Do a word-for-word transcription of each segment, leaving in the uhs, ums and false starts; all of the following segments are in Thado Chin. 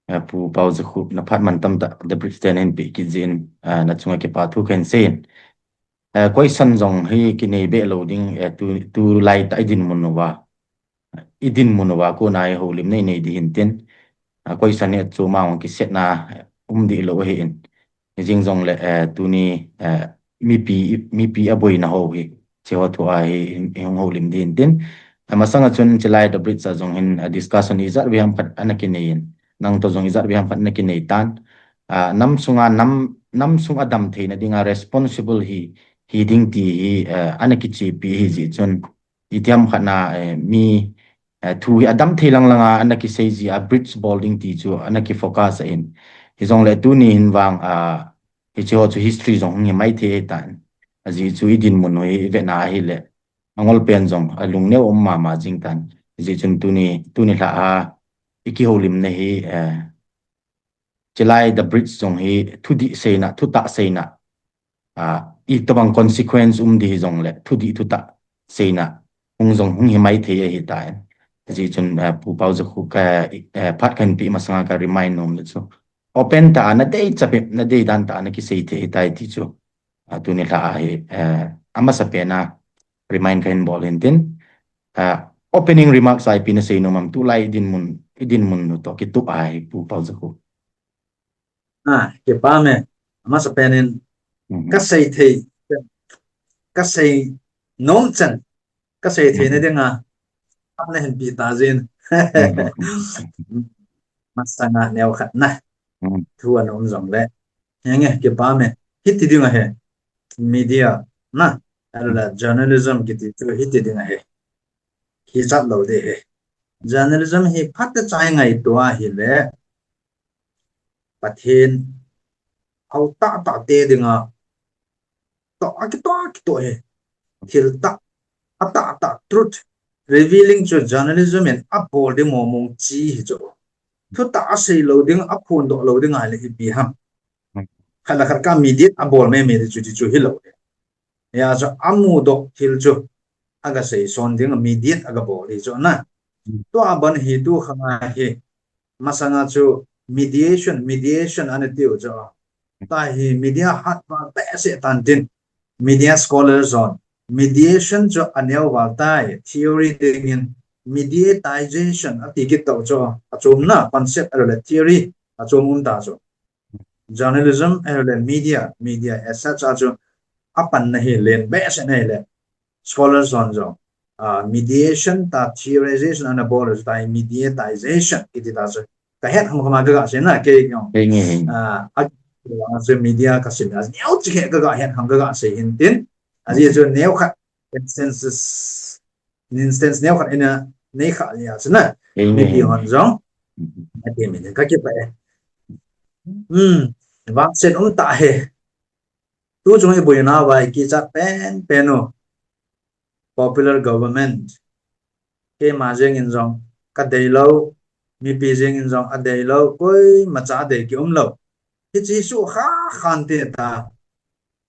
Eh, Pu Paojakhup, na phat mantam tah The Bridge te nahin peh kit jeh in, eh, na chunga kipa thu kahin seiyin. Eh, question jong hi kinei be lou ding, eh, tu, tulai tah i dinmun uva. I dinmun uva kona hi houlimna i nei ding hintin. Ah, question hi chu ma hung kisetna, eh, um dih lou ahin. Hijeng jongle, eh, tuni, eh, mipi, mipi aboina ho hi, hiche ho thu a hi, hi, hi hung houlim ding hintin. Amasanga chun chulai The Bridge a jong hin, ah, discussion ijat vei ham khat ana kinei in. Nang toh jong ijat vei ham khat ana kinei tan. Ah, nam sunga, nam, nam sung a damtheina dinga responsible hi, hi ding ti hi, eh, ana kichepi ahi jeh chun. Itiham khat na, eh, mi, eh, thu hi adam thei lang langa ana kisei jeh a bridge bol ding ti chu ana kifocus ahin. Hijongle tuni hin vang, ah, hiche ho chu history jong hung hi maithei tan. Ajeh chu i dinmun u hi i vetna ahile, angol pen jong alungneo um mama jing tan. Hijeh chun tuni, tuni lha a i kihoulimna hi, eh, chulai The Bridge jong hi thudih seina, thutah seina, ah, itobang consequence um ding hijongle, thudih thutah seina, hung jong hung hi maithei ahitai. Hijeh chun, eh, Pu Paojakhup ka, eh, phat kahin peh masanga ka remind nom le chu. Open tah a nadei chapep, nadei dan tah a na kisei thei ahitai ti chu. Ah, tuni lha a hi, eh, amasapen a remind kahin bol hintin. Ah, opening remarks a ipi na sei nom am, tulai i dinmun, i dinmun u toh kitoh a hi Pu Paojakhup. Ah, kipa me, amasapen in Mhm. ka sei thei, ka sei nom chan, ka sei theina Mhm. dinga, am nahin peh ta jin. Mhm. Masanga neo khat na. Mhm. Thu ana um jongle. Henge, kipa me. Hiti ding ahi. Media na. Ahilou le journalism kiti chu hiti ding ahi. Kichat lou ding ahi. Journalism hi phatechan ngaito ahile. Pathen. Au tah tah te dinga. Toh, akitoh, akitoh hi. Thil tah, atah tah, truth revealing chu journalism in abol ding mong mong chi hi chu. Thutah asei lou ding, aphondoh lou ding ahile ipi ham. Khat le khat ka mediate abol me me ding chu ti chu hilou. Hia chu amudoh thil chu aga seison ding mediate aga bol hi chu na. Tua ban hi tu khang a hi. Masanga chu mediation, mediation ana tiu chu. Tua hi media hat val behseh tan tin. Media scholars hon. Mediation chu aneo val tai, theory dingin. Mediatization ati kit tau chu. Achomna concept ahilou le theory. Achom um ta chu. Journalism ahilou le media, media as such a chu. Apanna hi len behseh na hile. Scholars hon jong, ah, mediation tah theorization ana bol chu tua hi mediatization kiti tah chu. Ka het ham kham a ka ga sei na kei jong. Henge, henge. Ah, a, a chu media ka sim a neo chi khe ka ga het ham ka ga sei hintin. Ajeh chu neo khat instances, instance neo khat ina nei kha lia chu na. Henge, Mipi henge. Hon jong. Mhm. Ati mi ka kipah e. Hmm, vangset um tah e. Tu chung i boina uva i kichat pen pen u. Popular government. Keima jeng in jong ka dei lou, mipi jeng in jong adei lou, koima cha adei ki um lou. Hiche su kha khan te ta,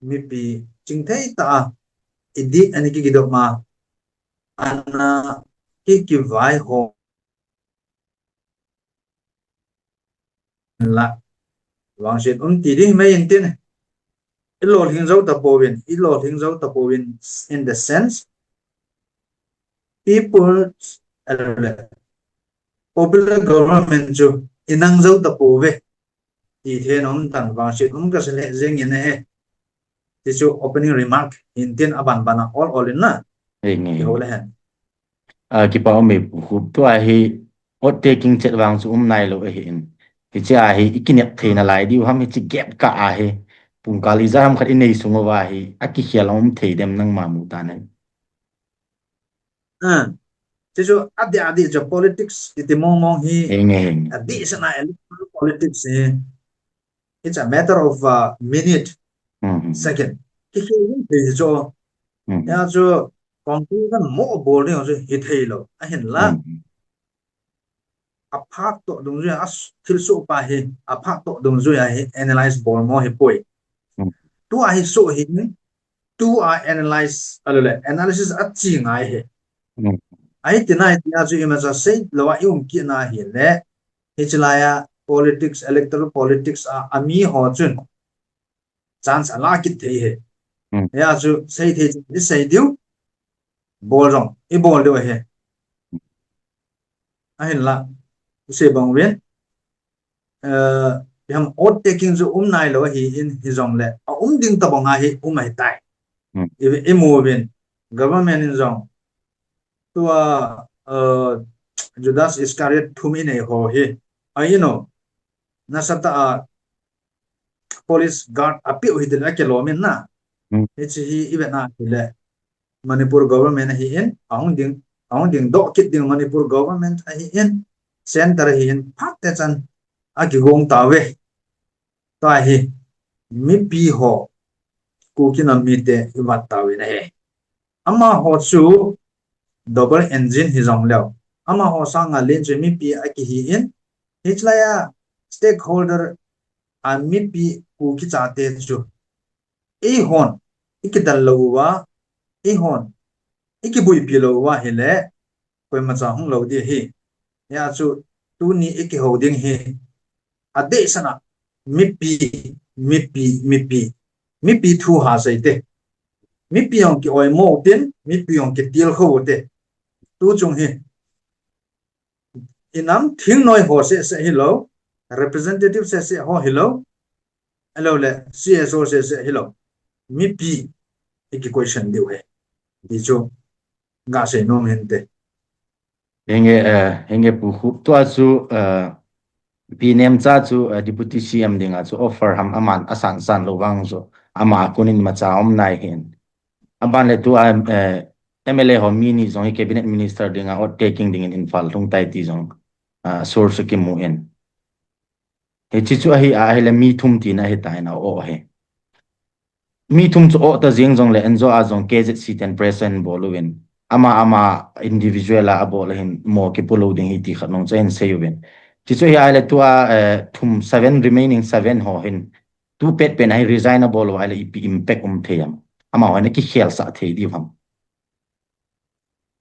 mipi chingthei ta, i dih ani ki kidop ma, ana ki kivai ho. La. Vangset um ti ding mai in tin. I lolhing jou tapouvin, i lolhing jou tapouvin in the sense, people, eh, popular government chu i nang jou tapouve. Ti thei nom tan vangset um ka sei le jeng in ahi. Ti chu opening remark hintin aban ban a ol ol in na. Henge. Ti ho le hen. Ah, kipa um e Pu Khup, tua hi oath taking chet vang chu um nailou ahin. Hiche a hi i kinep theina lai diu ham hiche gap kah a hi. Pungkal ijat ham khat i nei sung uva hi. Akikhel um thei dem nangma mu ta nai. Ah, ti chu adih adih chu politics kiti mong mong hi. Henge, henge. Adih sana electoral politics hi. It's a matter of a minute, Mhm. second. Kikhel um thei chu. Mhm. Hia chu conclusion mo bol ding chu hithei lou. Ahinla. Mhm. Aphat toh dungjui a s-, thilsoh pa hi, aphat toh dungjui a hi analyze bol mo hi poi. Mhm. Tua hi soh hi, tua analyze, ahilou le, analysis achi ngai hi. Mhm. Ahi tina hi tia chu imacha sei lou a i um kit na hile, hiche lai a politics, electoral politics a, a mi ho chun chance ala kit thei he. Hmm. Hia chu sei thei chu i sei diu, bol jong i bol diu he. Ahinla, i sei bang uvin, eh, ham oath taking chu um nai lou ahi in, hijongle a um ding tabang a hi um ahi tai. Hmm. I, i mu uvin, government in jong tua, eh, Judas Iscariot thum i nei ho hi, a ino, nasatah a police guard a piu hi til a kilom in na. Hmm. Hichi hi i vet na hile Manipur government ahi in, a hung ding, a hung ding doh kit ding Manipur government ahi in, center ahi in, phat te chan a kigong ta ve. Tua hi mipi ho, Kuki nam mite i vat ta ve na he. Amaho chu double engine hi jong leu, amaho sanga len chu mipi a kihi in, hichilai a stakeholder a mipi Kuki chate chu eihon i kidal lou uva, eihon i kibuipi lou uva hile, koima cha hung lou di hi. Hia chu tuni i kiho ding hi, a deisah na mipi, mipi, mipi, mipi thu ha sei te. Mipi jong ki oimo u tin, mipi jong ki tilkhou u te. Tu chung hi, i nam thingnoi ho seh seh hilou, representative seh seh ho hilou, ahilou le C S O seh seh hilou, mipi i ki question diu he. Ti chu ga sei nom hin te. Hinge, eh, hinge Pu Khup, tua chu, eh, Pi Nemcha chu, eh, Deputy C M dinga chu offer ham aman asan san lou vang chu, ama kunin macha um nai hin. Aban le tua, eh, M L A ho mi ni jong hi cabinet minister dinga oath taking dingin Imphal lhung tai ti jong, ah, source kimu in. Hichi chu ahi a, ahile mi thum tina ahi ta in a o ahi. Mi thum chu o ta jing jongle, enjo a jong K Z C ten press in bol uvin, ama, ama individual a abol ahin mo kipu lou ding hi ti khat nung chu ahin sei uvin. Chi chu hi ahile tua, eh, thum seven, remaining seven ho hin tu pet pen ahi resign abol uva ahile ipi impact um thei am? Amaho hin akikhel sah thei diu ham?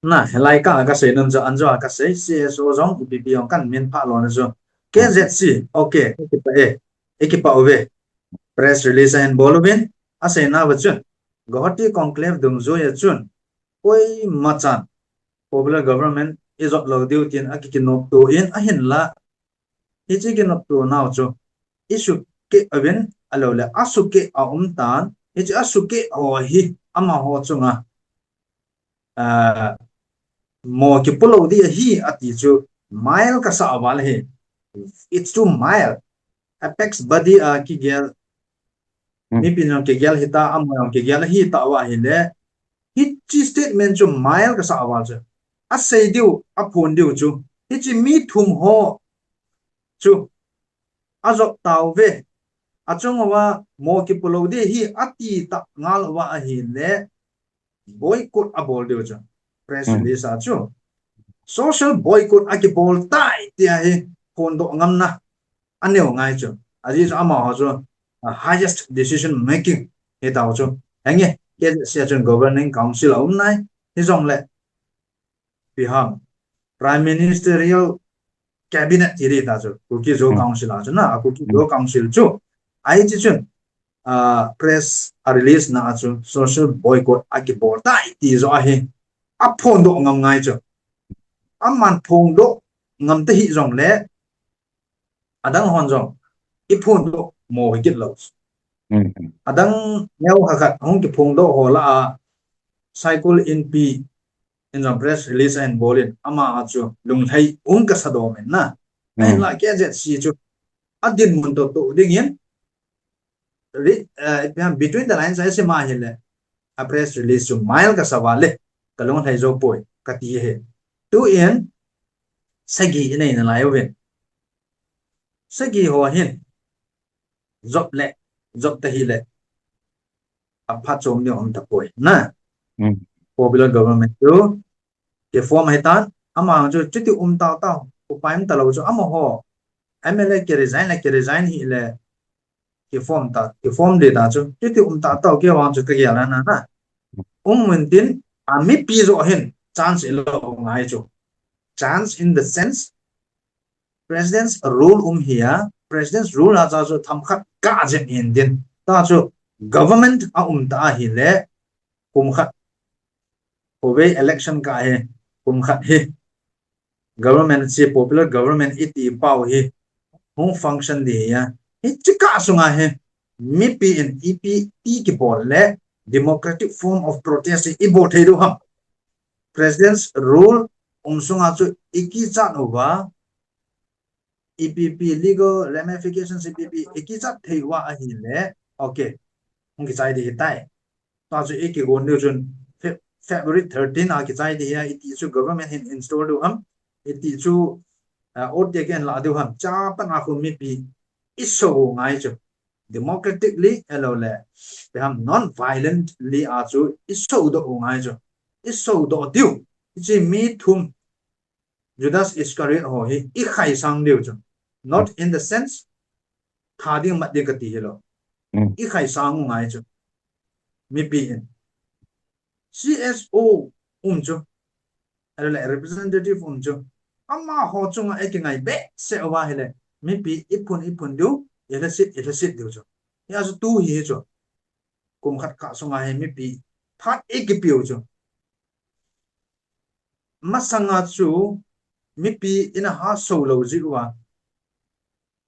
Na, hilai ka, ka sei nom chu, anjo a ka sei, C S O jong, ipi pi jong kan min pha lou na chu. K Z C, okay, i kipah e, i kipah uve. Press release ahin bol uvin, asei nauva chun, Guwahati conclave dungjuia chun, koima chan popular government i jot lou diu tin a ki kinopto in, ahinla, hichi kinopto nau chu i sukeh uvin, ahilou le, asukeh a um tan, hichi asukeh ho hi amaho chunga, ah, mo kipu lou di ahi ati chu mild kasa val ahi. It's too mild. Apex body a kigel, hmm, mipi jong kigel hita, amaho jong kigel hita uva ahile, hichi statement chu mild kasa val chu. Asei diu, aphon diu chu, hichi mi thum ho chu ajot tauve, achung uva mo kipu lou di ahi ati ta ngal uva ahile, boycott abol diu chu. Press, hmm, release a chu social boycott akibol tai tia hi phondoh ngamna aneo ngai chu. Ajeh chu amaho chu, uh, highest decision making hi tau chu. Henge, K Z C a chun governing council a um nai, hijongle, ipi ham, prime ministerial cabinet ti di ta chu, Kuki Zo, hmm, Council a chu na, a Kuki Zo, hmm, Council chu, ahi chi chun, ah, press a release na a chu social boycott akibol tai ti jo ahi, aphondoh ngam ngai chu. Aman phondoh ngam ta hijongle, adang hon jong i phondoh mo hi kit lou. Hmm. Adang neo khat khat hung kiphondoh ho lah a, Saikul Inpi in jong press release ahin bol in, ama a chu lunglhai um kasa dom in na. Hmm. Ahinla K Z C chu adinmun toh toh dingin, re-, eh, between the lines a i sim a ahile, a press release chu mild kasa val e, ka lunglhai jou poi, kati ahi. Tuin, sagi i nei nalai uvin. Sagi ho hin, jop le, jop ta hile, aphatchom ding um tapoi. Na? Hmm. Popular government chu kiform ahitan, ama chu chuti um tau tau, upai um talou chu, amaho M L A kiresign le, kiresign hile, kiform ta, kiform di ta chu, chuti um tau tau, kei vang chu kagel na na. Um mun tin, a mipi jo hin chance i lo ngai chu. Chance in the sense, President's rule um hi a, President's rule a cha chu themkhat kah jep hin din. Ta chu government a um ta ahile, kum khat, khovei election kah hi, kum khat hi, government chi popular government iti pau hi, hung function di hi a. Hichi kah sunga hi, mipi in ipi ti kibol le, democratic form of protest hi ibol thei diu ham. President's rule um sunga chu ikichat uva, ipi ipi legal ramifications ipi ipi ikichat thei uva ahile, okay, hung kichai di hitai. Ta chu ikigon diu chun Fe-, February thirteen a kichai di hi a, iti chu government hin install diu ham, iti chu, uh, oath taken la diu ham, cha pan a khu mipi isou ngai chu. Democratically, ahilou le, ipi ham non-violently a chu isou doh ngai chu. Isou doh diu. Hichi mi thum Judas Iscariot ho hi ikhaisang diu chu. Not in the sense, tha ding mat ding kati hilou. Mm. Ikhaisang u ngai chu. Mipi in. C S O um chu. Ahile representative um chu. Amaho chunga ikingai behseh uva ahile. Mipi iphun iphun diu, ilhasit, ilhasit diu chu. Hia chu tu hi chu. Kum khat kah sunga hi mipi. Tha ikipiu chu. Masanga chu mipi in aha sou lou ji uva.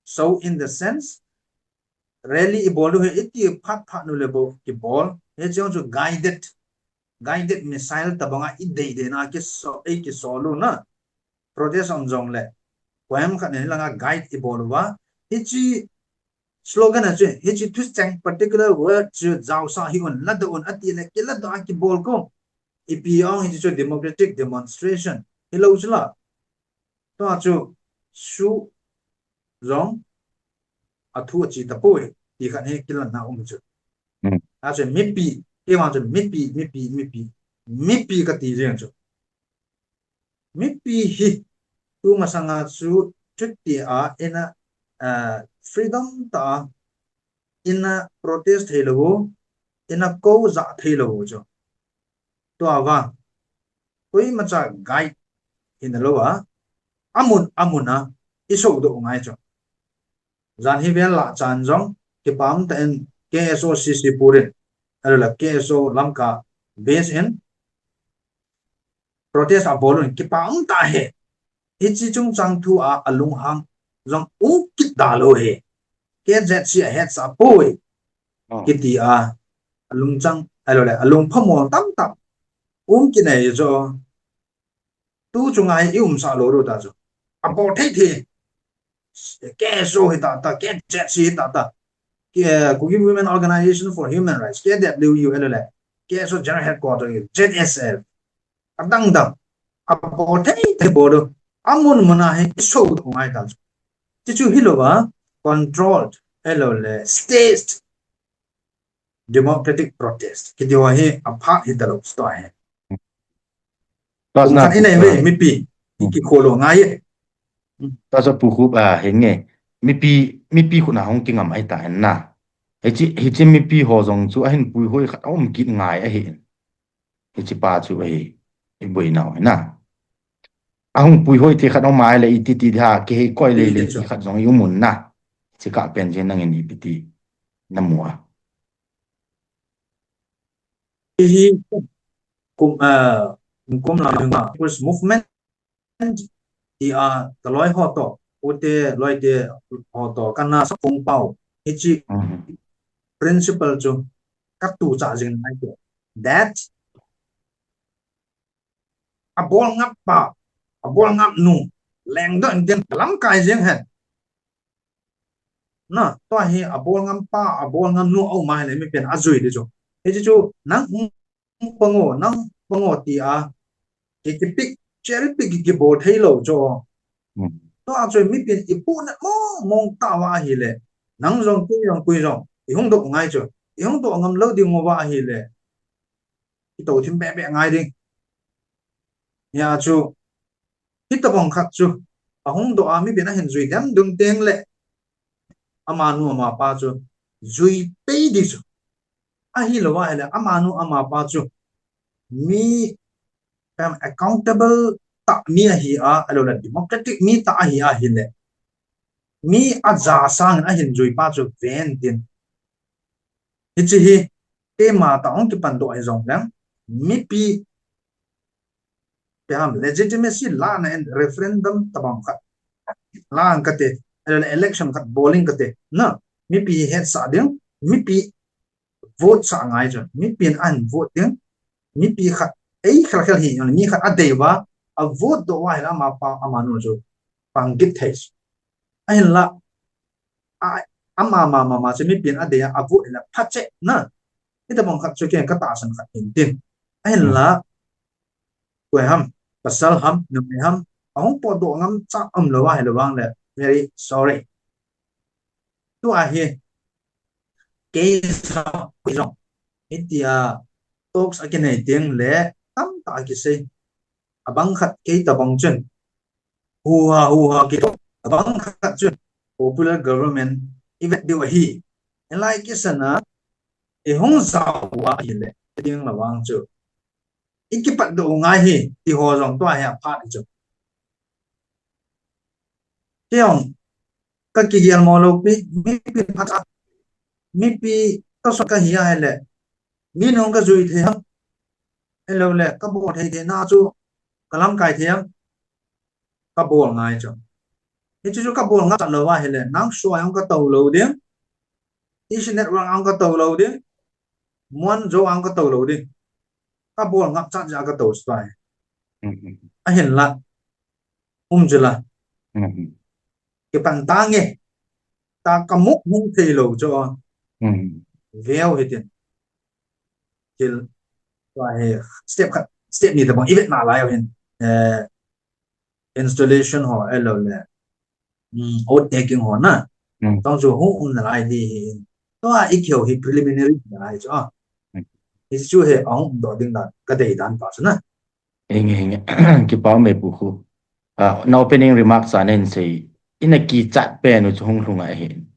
So in the sense, rally ibol u hi iti phat phat nu le bou kibol. Hiche chu guided, guided missile tabanga idei dei na kiso, ikisol u na. Protest um jong le. Poem khat ni langa guide ibol uva. Hichi slogan a chu, hichi thucheng particular word chu jaosa hi un, ladoh un, ati le kiladoh a kibol ko. Ipi ong hichi chu democratic demonstration. Hilou chu la. Tua chu su jong athu achi tapoi. Ti khat hi kilanna um chu. Hmm. A chu mipi, keiman chu mipi, mipi, mipi. Mipi kati jeng chu. Mipi hi, tu masanga chu chuti a, ina, ah, freedom ta, ina protest thei lou, ina kou ja thei lou chu. Tua vang, koimacha guide hina lou a, amun, amun a, isou doh ngai chu. Jan hi vel lah chan jong, kipah tah in K S O C C Puri, ahilou le K S O Lamka base in, protest abol un kipah tah e. Hichi chungchang thu a alunghang jong um kit da lou e. K Z C a hetsa poi. Oh. Kiti a alungchang, ahilou le, alung phamo tamtah um kit nei jo. Tu chunga hi i umsah lou diu ta chu. Abol thei thei. K S O hi ta ta, K Z C hi ta ta. K-, Kuki Women Organization for Human Rights, K W U, ahilou le, K S O General Headquarter, Z S F. Adang dang. Abol thei thei bol diu. Amun mun a hi isou doh ngai ta chu. Chuchu hilou va, controlled, ahilou le, staged democratic protest. Kiti ho hi apha hita lou sto ahi. Tua chu na pu, ina ve, ah, mipi, i kikhol lou ngai e. Tua chu pu khu, ah, henge. Mipi, mipi khu na hung kingam ahi ta hen na. Hichi, hichi mipi ho jong chu ahin puihoi khat aum kit ngai ahi. Hichi pa chu ahi, i boina u na. Ahung puihoi thei khat aum a le iti ti dia, kihei koi lei lei ti khat jong i um un na. Hichi kah pen jeng nangin ipi ti namu a. Hi kum, ah, kum la ding a, People's Movement, ti a, ka loi ho toh, u te, loi te ho toh, kana sa kong pau. Hichi, mhm, principle chu, ka tu cha jing nai te. That, abol ngap pa, abol ngap nu, leng doh in tin lamkai jeng hen. Na, tua hi abol ngam pa, abol ngam nu aum a le mipi in ajui di chu. Hichi chu, nang hung pang o, nang pang o ti a, ki, ki pick, cherry pick ki, kibol thei lou chu. Hmm. Tua chu mipi in i pu na mong mong ta uva ahi le. Nang jong, kei jong, koi jong, i hung doh ngai chu. I hung doh ngam lou ding uva ahi le. I to thim be be ngai ding. Hia chu, hitabang khat chu, ahung doh a mipi in ahin jui dem dun teng le, amanu amapa chu, jui pei di chu. Ahilou va ahile, amanu amapa chu, mi, em, accountable tah mi ahi a, ahilou le, democratic mi tah ahi a ahile, mi aja sangin ahin jui pa chu ven tin. Hiche hi, keima tah hung kipan doh hi jong leng, mipi, ipi ham, legitimacy lana in referendum tabang khat la ang kate, election khat bol ing kate, na, mipi hetsah ding, mipi vote sah ngai chu, mipi in ahin vote ding, mipi khat, ei khel khel hi, mi khat adei uva, a vote doh uva ahile ama pa, amanu chu pang git thei chu. Ahinla, a, ama mama ma chu mipi in adei a, a vote hile phache na. Hitabang khat chu ken ka tahsan khat hin tin. Ahinla, koi ham, pasal ham, numei ham, ahung potdoh ngam cha umlou ahilou vang le, very sorry. Tua hi, case ham, jong, hitia talks akinei teng le, tamtah akisei. Abang khat kei tabang chun, huha, huha kitoh, abang khat chun, popular government ivet diu ahi. Hilai kisana, ihung jao uva ahile, ding la vang chu, ikipat doh u ngai hi, ti ho jong tua hi aphat chu. Kei jong, ka kigel mo lou pi, mipi phat a, mipi ka sot ka hi ahile, mi nung ka jui thei ham, ahilou le, ka bol thei thei na chu, ka lamkai thei ham, ka bol ngai chu. Hichu chu ka bol ngap chat lou va ahile, nang sua jong ka tou lou ding, East Network jong ka tou lou ding, Muan Zo jong ka tou lou ding. Ka bol ngap chat jeh a ka tou chu tai. Ahinla, um chu la. Kipan tange. Ta ka muk hung thei lou chu. Veu hitin. Thil, tua hi step khat, step ni tabang ivet na lai hin, eh, installation ho, ahilou le, mm, oath taking ho na. Tong chu hung um nalai di hi. Tua ikihou hi preliminary nalai chu. Hichu hi ahung um doh ding dan, ka dei dan pa chu na. Hinge, hinge. Kipa um e Pu Kho. Ah, na opening remarks a nahin sei, ina kichat pen u chu hung lhung ahin.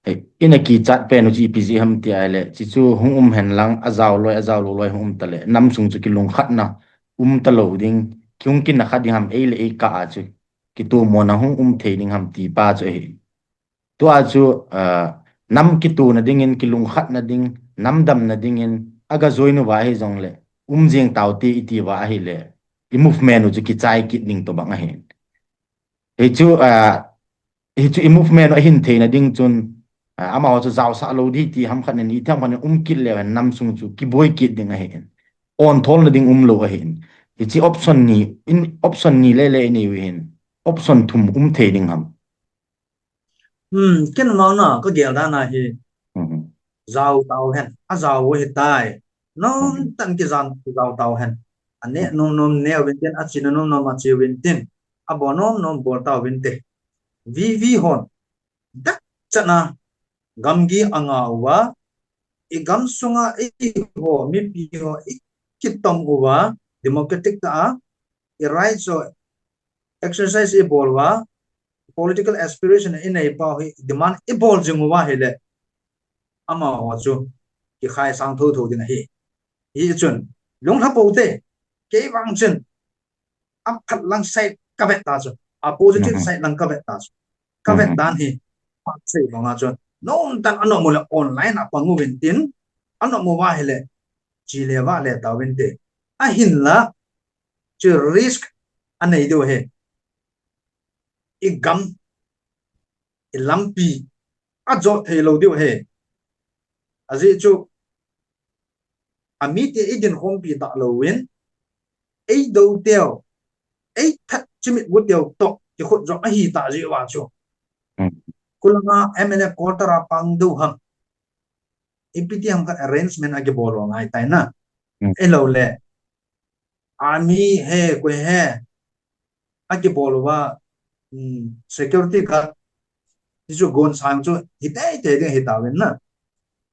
Hei, ina kichat pen u chu ipi jeh ham ti ahile, chuchu hung um hen lang, ajao loi, ajao lou loi hung um tale, nam sung chu kilungkhatna um talou ding, kihung kina kha ding ham, ei le ei kah a chu, kitomona hung um thei ding ham ti pa chu ahi. Tua chu, ah, nam kitona dingin, kilungkhatna ding, nam damna dingin, aga join uva ahi jongle, um jeng taute iti uva ahile, i movement u chu kichai kit ding tobang ahin. Hichu, ah, hichu i movement u ahin theina ding chun, ah, amaho chu jaosah lou di ti ham khat ni, ni ti ham khat ni um kit leu hen nam sung chu kiboi kit ding ahin. Ontholna ding umlou ahin. Hichi option ni, in option ni le le inei u hin. Option thum um thei ding ham. Hmm, ken vang na, ka gel dan a hi. Jao tau hen, ajao u hitai. Nom tan kijao, kijao tau hen. Aneh nom nom neh uvin tin, achena nom nom ache uvin tin. Abol nom nom bol tauvin te. V V hon. Dak chana gamgi anga uva. I gam sunga eiho, mipi ho, i kitom uva. Democratic tah a. I rights ho exercise i bol uva, political aspiration i nei pau hi demand i bol jing uva ahile, amaho chu kikhai sang thotho ding ahi. Hichun, lunglha pou te, kei vang chun, aphat lang side ka vet ta chu, a positive side lang ka vet ta chu. Ka vet dan hi, phat sei banga chu, nom tan anom u le online a pang uvin tin, anom uva ahile, chi le va le tauvin te. Ahinla, chu risk anei diu ahi. I gam, i lampi, ajot thei lou diu ahi. Ajeh chu, amite i dinkhompi ta louvin, ei dou teu, ei that chimit gu teu toh, i khut jong ahi ta jeh uva chu. Kulanga M L A quarter a pang diu ham. Ipi ti ham khat arrangement akibol u ngai tai na. Ahilou le, army he, koi he, akibol uva, um, security guard, hichu gon sang chu, hitei tei ding hitauvin na.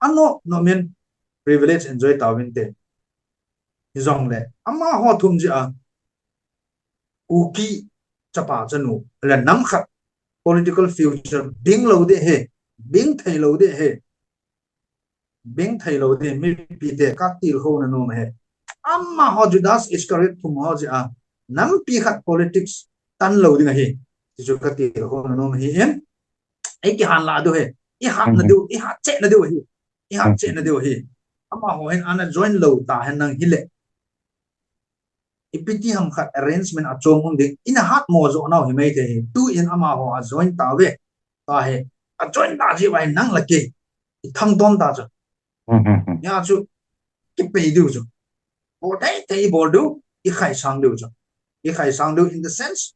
Anom nom in privilege enjoy tauvin te. Hijongle, amaho thum jeh a, Kuki chapa chanu, le nam khat political future beng lou ding ahi, beng thei lou ding ahi. Beng thei lou ding, mipi te ka tilkhou na nom ahi. Amaho Judas Iscariot thum ho jeh a, nampi khat politics tan lou ding ahi. Tichu ka tilkhou na nom ahi in, Ei kihan la diu hi. I hat na diu, i hat cheh na diu hi. I hat cheh na diu hi. Amaho hin ana join lou ta hen nang hile. Ipi ti ham khat arrangement a chom um ding. Ina hat mo jo nau hi mai thei hi. Tu in amaho a join ta ve. Ta hi. A join ta ji vai nang la ke. I thang tom ta chu. Ya chu. Kipei diu chu. Bol thei thei bol diu. I khai sang diu chu. I khai sang diu in the sense.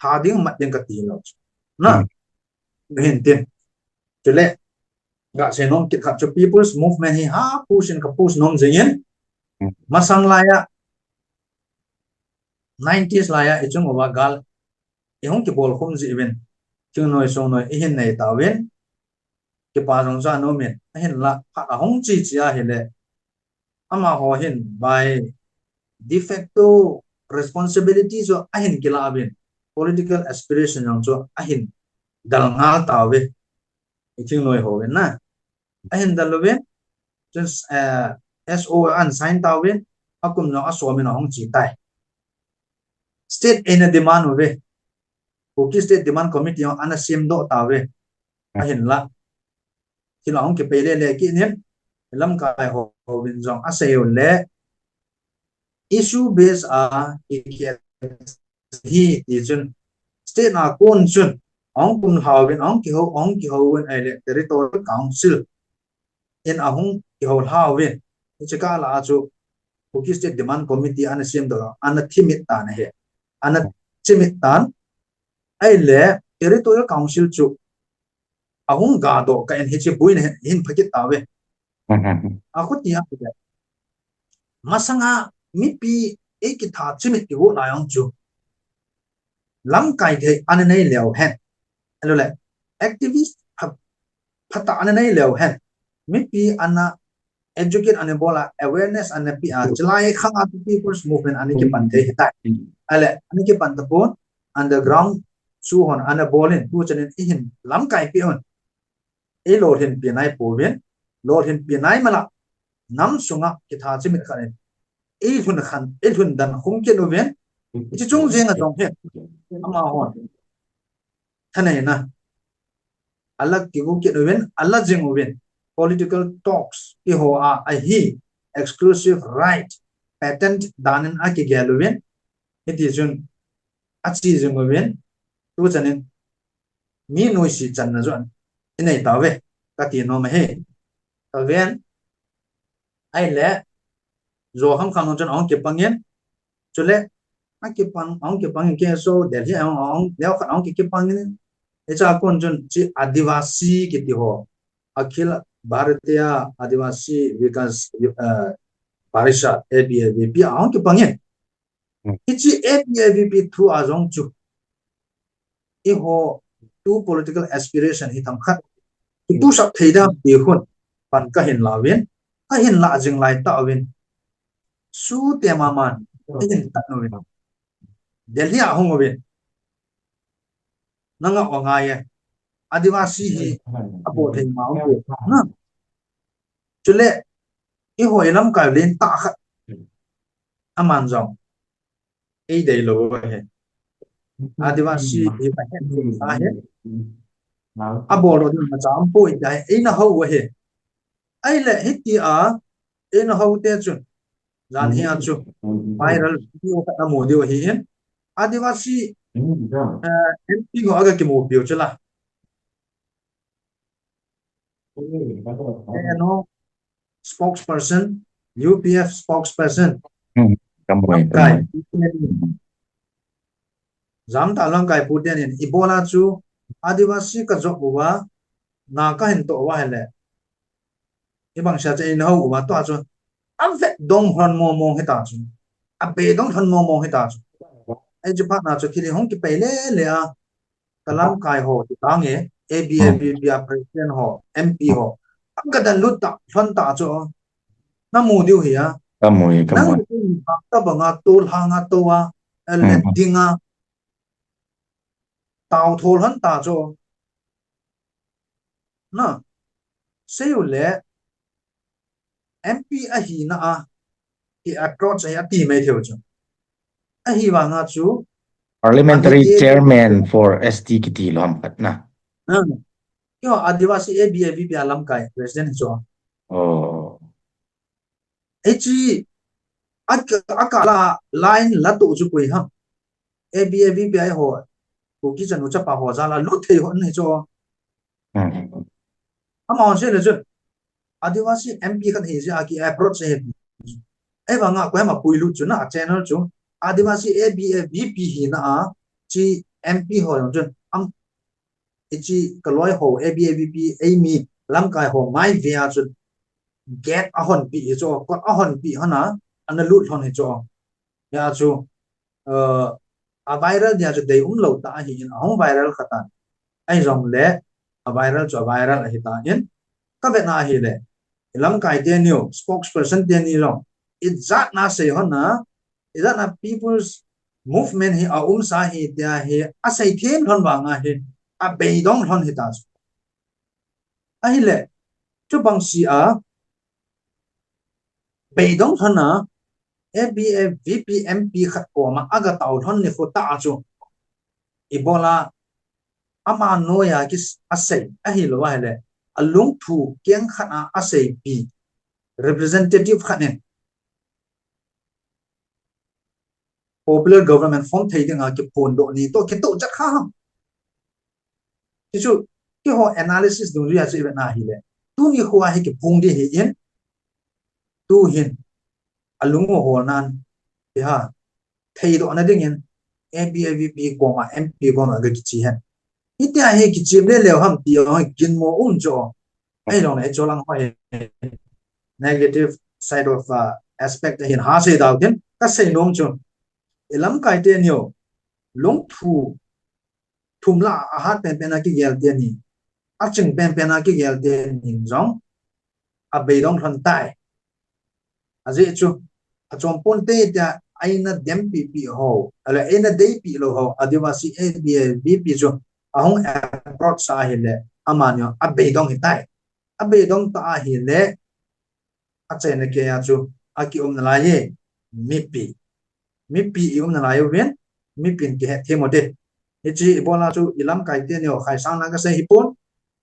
Ha ding mat ding ka ti lo chu. Na. Hin tin. Chule. Ga se nom kit khat chu people's movement hi ha push in ka push nom jing in. Masang lai a. Nineties lai a i chung uva gal. I hung kibol khum ji uvin. Chung noi sung noi i hin nei ta uvin. Kipa jong cha nom in. A hin la phat a hung chi chi a hile. Amaho hin by de facto responsibility chu a hin kila uvin. Political aspiration jong chu a hin dal ngal ta uve. I chung noi ho vin na. A hin dal uvin. Chun, eh, S O an sign ta uvin. A kum jong a som in a hung chi tai. State eina demand uve. Kuki State Demand Committee ana sem doh ta uve. A hin la. Thil a hung kipei le le kit in. Lamkai ho, ho vin jong a sei u le. Issue base a i ki hi ti chun. State a kon chun. Hung kum hlau vin, hung kiho, hung kiho vin ai le Territorial Council. In a hung kiho hlau vin. Hiche kah la a chu Kuki State Demand Committee ana sem doh, ana thimit tan ahi. Ana chimit tan. Ai le Territorial Council chu a hung ga doh kah in hiche buina hin, hin phakit ta uve. A khuti a le. Masanga mipi ei kitha chimit ti vo lai ong chu. Lamkai thei ana nei leu hen. Alo le, activist pha-, phatah ana nei leu hen. Mipi ana educate ana bol a, awareness ana pe a, chulai khang a people's movement ana kipan thei hitai. Ale, ana kipan tapon, underground chu hon ana bol in, tu chan in i hin lamkai pe un. Ei lolhin pi nai pouvin, lolhin pi nai mala, nam sunga kitha chimit khat in. Ei lhun khan, ei lhun dan khum kit uvin, hiche chung jeng a jong hi, amahon. Thaneina. Ala kigu kit uvin, ala jing uvin. Political talks, kiho a, ahi, exclusive right, patent dan in a kigel uvin. Hiti chun, a chi jing uvin, tu chan in, mi nuisat channa chu i nei tauve, ka ti nom ahi. Ka ven, ahile, jo kham kham chun ahung kipang in, chule, a kipang, ahung kipang in K S O, Delhi, ahung, ahung, leo khat ahung ki-, kipang in, hiche a kon chun, chi Adivasi kiti ho, Akhil Bharatiya Adivasi Vikas, eh, Parishad, A B A V P, ahung kipang in. Hmm. Hiche A B A V P thu a jong chu. Eiho tu political aspiration hi themkhat. Tu sap thei dam ti hun. Pan ka hin la uvin. Ka hin la jing lai ta uvin. Sute maman. Ka hin tan uvin. Delhi a hung uvin. Nanga o ngai e. Adivasi hi. Abol thei ma um. Na. Chule. Eiho i lamkai len tah khat. Aman jong. Ei dei lou ahi. Adivasi hi ka het ahi. Abol lou ding ma cham poi dai. Eina hou ahi. Ahile hiti a, eina hou te chun. Jan hi a chu. Viral video ka mu diu ahi in. Adivasi, eh, M P ho aga kimu piu chu la. Ano, spokesperson, U P F spokesperson. Hmm, ka mu e, ka mu e. Lamkai. Jamtah lamkai pu ten in, ibola chu, Adivasi ka jop uva, na ka hin toh uva ahile. Ibang sia che in hou uva, tua chu, a vet dong hon mo mo hita chu. A be dong hon mo mo hita chu. Ei chu phat na chu, thil hung kipei le le a. Ka lamkai ho ti tange, A B A V P a president ho, M P ho. Ang ka dan lut ta, lhon ta chu. Na mu diu hi a. Ka mu e, ka mu e. Nang ta banga to lhanga to a, ele dinga. Tao tho lhon ta chu. Na. Sei u le. M P ahina a, ki approach ahi ati mai thei u chu. Ahivanga chu, Parliamentary Chairman for S T kiti lou ham khat na. Na. Keiho Adivasi A B A V P a lamkai president hi chu. Oh. Hiche, a, a kala line la toh chu koi ham. A B A V P a ho, Kuki chanu chapa ho jal a lut thei ho ahi chu. Hmm. Amahon sei le chun, Adivasi M P khat hi jeh a ki approach ahi. Ahivanga koiham a puilut chu na channel chu, Adivasi A B A V P hina a, hiche M P ho jong chun, am, hiche kaloi ho A B A V P eimi lamkai ho mai ve a chun, gate ahon pi hi chu, kot ahon pi hon a, ana lut lhon hi chu. Hia chu, uh, a viral dia chu deium lou tah ahin, ahung viral kha tan. Ahijongle, a viral chu a viral ahi tan. Ka vetna ahile, i lamkai teniu, spokesperson teni jong, ijat na sei hon a, ijat na People's Movement hi aumsa hi tia hi, asei them lhon vang a hi, abeidong lhon hita chu. Ahile, chubang si a, beidong lhon a, A B A V P M P khat koma aga tao lhon nikho tah a chu. Ibola ama noiya ki asei, ahilou ahile, alungthu keng khat a aseipi, representative khat in popular government form thei dinga kiphondoh ni toh kitoh chat kha ham. Hichu, keiho analysis dungjuia chu i vetna ahile, tuni khoa hi kiphong ding ahin, tuhin, alung u holnan, iha, theidoh na dingin, A B A V P koma, M P koma ga kichi hen. Hitia hi kichim le leu ham ti ho, ginmo um chu. Ahilou le, hichu lang ho hi negative side of, uh, aspect ahin ha sei dau tin, ka sei nom chu. I lamkai teniu, lungthu thum la a hat penpen a kigel teni, aching penpen a kigel teni jong, abeidong lhon tai. Ajeh chu, achom ponte tia, eina dempi pi ho, ahile eina deipi lou ho, Adivasi A B A V P chu, ahung approach sa ahile, amani abeidong hitai. Abeidong ta ahile, achaina keiya chu, akium nalai e, mipi. Mipi i um nalai uvin, mipin kihet them u te. Hiche ibola chu i lamkai teniu khaisang na ka sei hipon.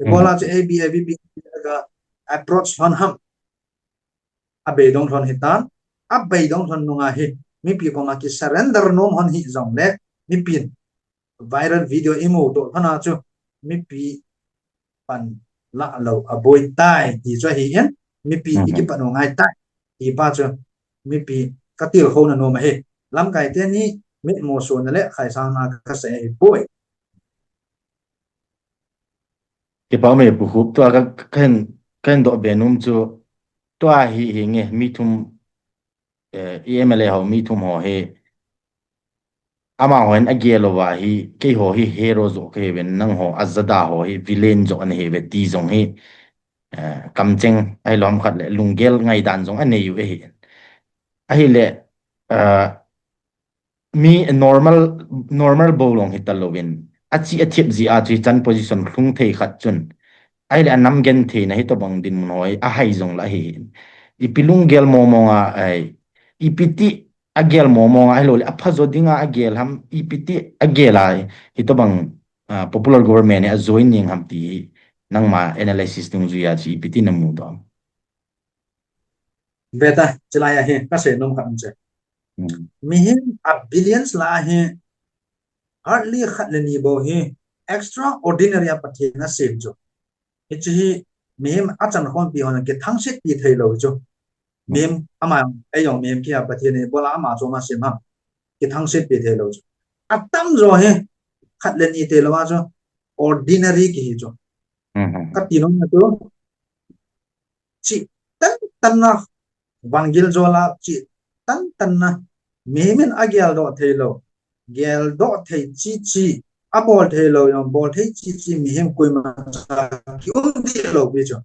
Ibola chu A B A V P ga approach lhon ham. Abeidong lhon hitan, abeidong lhon nunga hi, mipi koma ki surrender nom lhon hijongle, mipin viral video imu toh lhon a chu, mipi pan la lou aboi tai, ti chu ahin, mipi i kipan u ngai tai, ti pa chu, mipi ka tilkhouna nom ahi, lamkai teni, mitmu sona le khaisang na ka sei ahipoi. Kipa ume Pu Khup, tua ka, ka hin, ka hin doh be nom chu, tua hi, hi nge, mi thum, eh, i M L A ho, mi thum ho hi, amahon agel uva hi, keiho hi hero joh kahiuvin, nangho ajada ho hi, villain joh ana hiuve ti jong hi, eh, kamcheng, ahilou ham khat le, lunggel ngaidan jong anei u ahi. Ahile, eh, mi normal, normal bou long hita louvin, achi athip jeh a chu hichan position lhung thei khat chun. Ahile anam gentheina hitobang dinmun ho hi ahai jong la ahi. Ipi lunggel mong mong a, ai, ipi ti agel mong mong a, ahilou le apha jo dinga agel ham, ipi ti agel a, hitobang, ah, popular government hi ajoin ning ham ti hi, nangma analysis dungjuia chu ipi ti namu doh am? Beta, chulai a hi, ka sei nom khat um che. Hmm. Mihem a billions la hi, hardly khat le ni bou hi, extraordinary a Pathen in asem chu. Hiche hi, mihem achan khompi hon kithangsetpi thei lou chu. Mihem ama, eijong mihem kia Pathen in ibola ama chu ama sem ham. Kithangsetpi thei lou chu. Atamjo hi, khat le ni thei lou a chu, ordinary kihi chu. Hmm, hmm, hmm. Ka ti nom na chu, chi tan tan na, vangel jola chi tan tan na, mihem in agel doh thei lou, gel doh thei chi chi, abol thei lou jong, bol thei chi chi, mihem koima cha kium dih lou pi chu.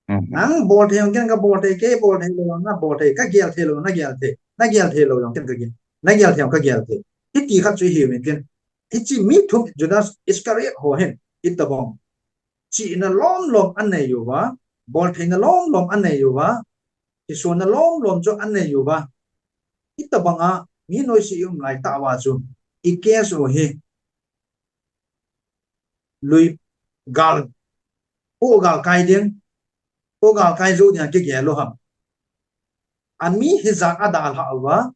Hmm. Nang bol thei jong ken ka bol thei, kei bol thei lou jong na bol thei, ka gel thei lou, na gel thei, na gel thei lou jong ken ka gel, na gel thei jong ka gel thei. Hiti khat chu ihiuvin ken. Hiche mi thum Judas Iscariot ho hin, itobang chihna lom lom anei uva, boltheina lom lom anei uva, kisona lom lom chu anei uva. Hitobanga mi noise i um lai tah uva chu, i case u hi lui gal Koi galkai ding, koi galkai jou ding a kigel u ham. Ami hijat a dalhah uva,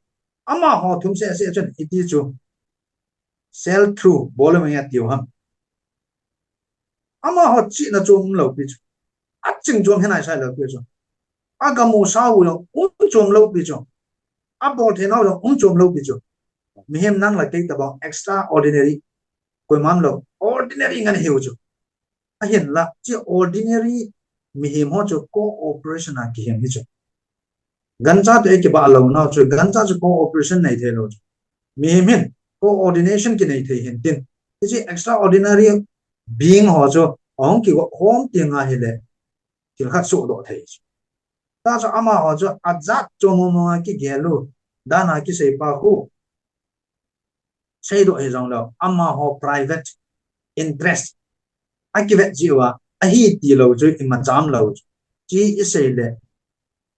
amaho thum seh seh chun hiti chu sell through bol u nge tiu ham. Amaho chihna chom umlou pi chu. Aching chom hinai sai lou pi chu. Agamu sao jong um chom lou pi chu. Abol thei nau jong um chom lou pi chu. Mihem nang le kei tabang extraordinary. Koiman lou. Ordinary ngen hiu chu. Ahinla, chi ordinary mihem ho chu cooperation a kihem hi chu. Gancha toh ikibah lou nau chu, gancha chu cooperation nei thei lou chu. Mihem hin coordination kinei thei hin tin. Hichi extraordinary being ho chu, ahung kigo khom ti nga hile, thil khat sohdoh thei chu. Ta chu amaho chu, ajat chom mong mong a kigel u, dan a kisei pa khu. Seidoh hijong leu, amaho private interest akivet jeh uva, ahi tilou chu, imacha umlou chu. Chi isei le,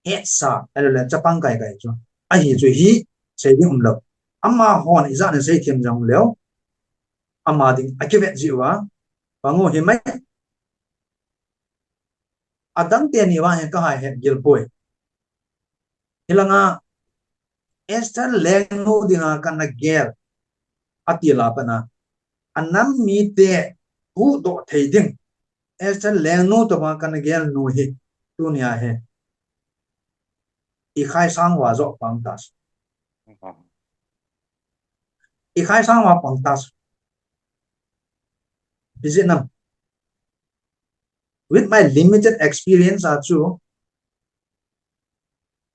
hetsa, ahilou le, chapang kai kai chu. Ahi chu hi, sei ding umlou. Amahon ijat in seithem jong leu, ama ding akivet jeh uva, pang u hi mai. Adang teni vang hin kahai het gil poi. Hilanga Esther lengnu dinga kana gel ati la pana. Anam mite huhdoh thei ding. Esther lengnu toh kana gel nu hi tunia hi. Ikhai sang uva joh pang ta. Ikhai sang uva pang ta. Is it nam? With my limited experience a chu,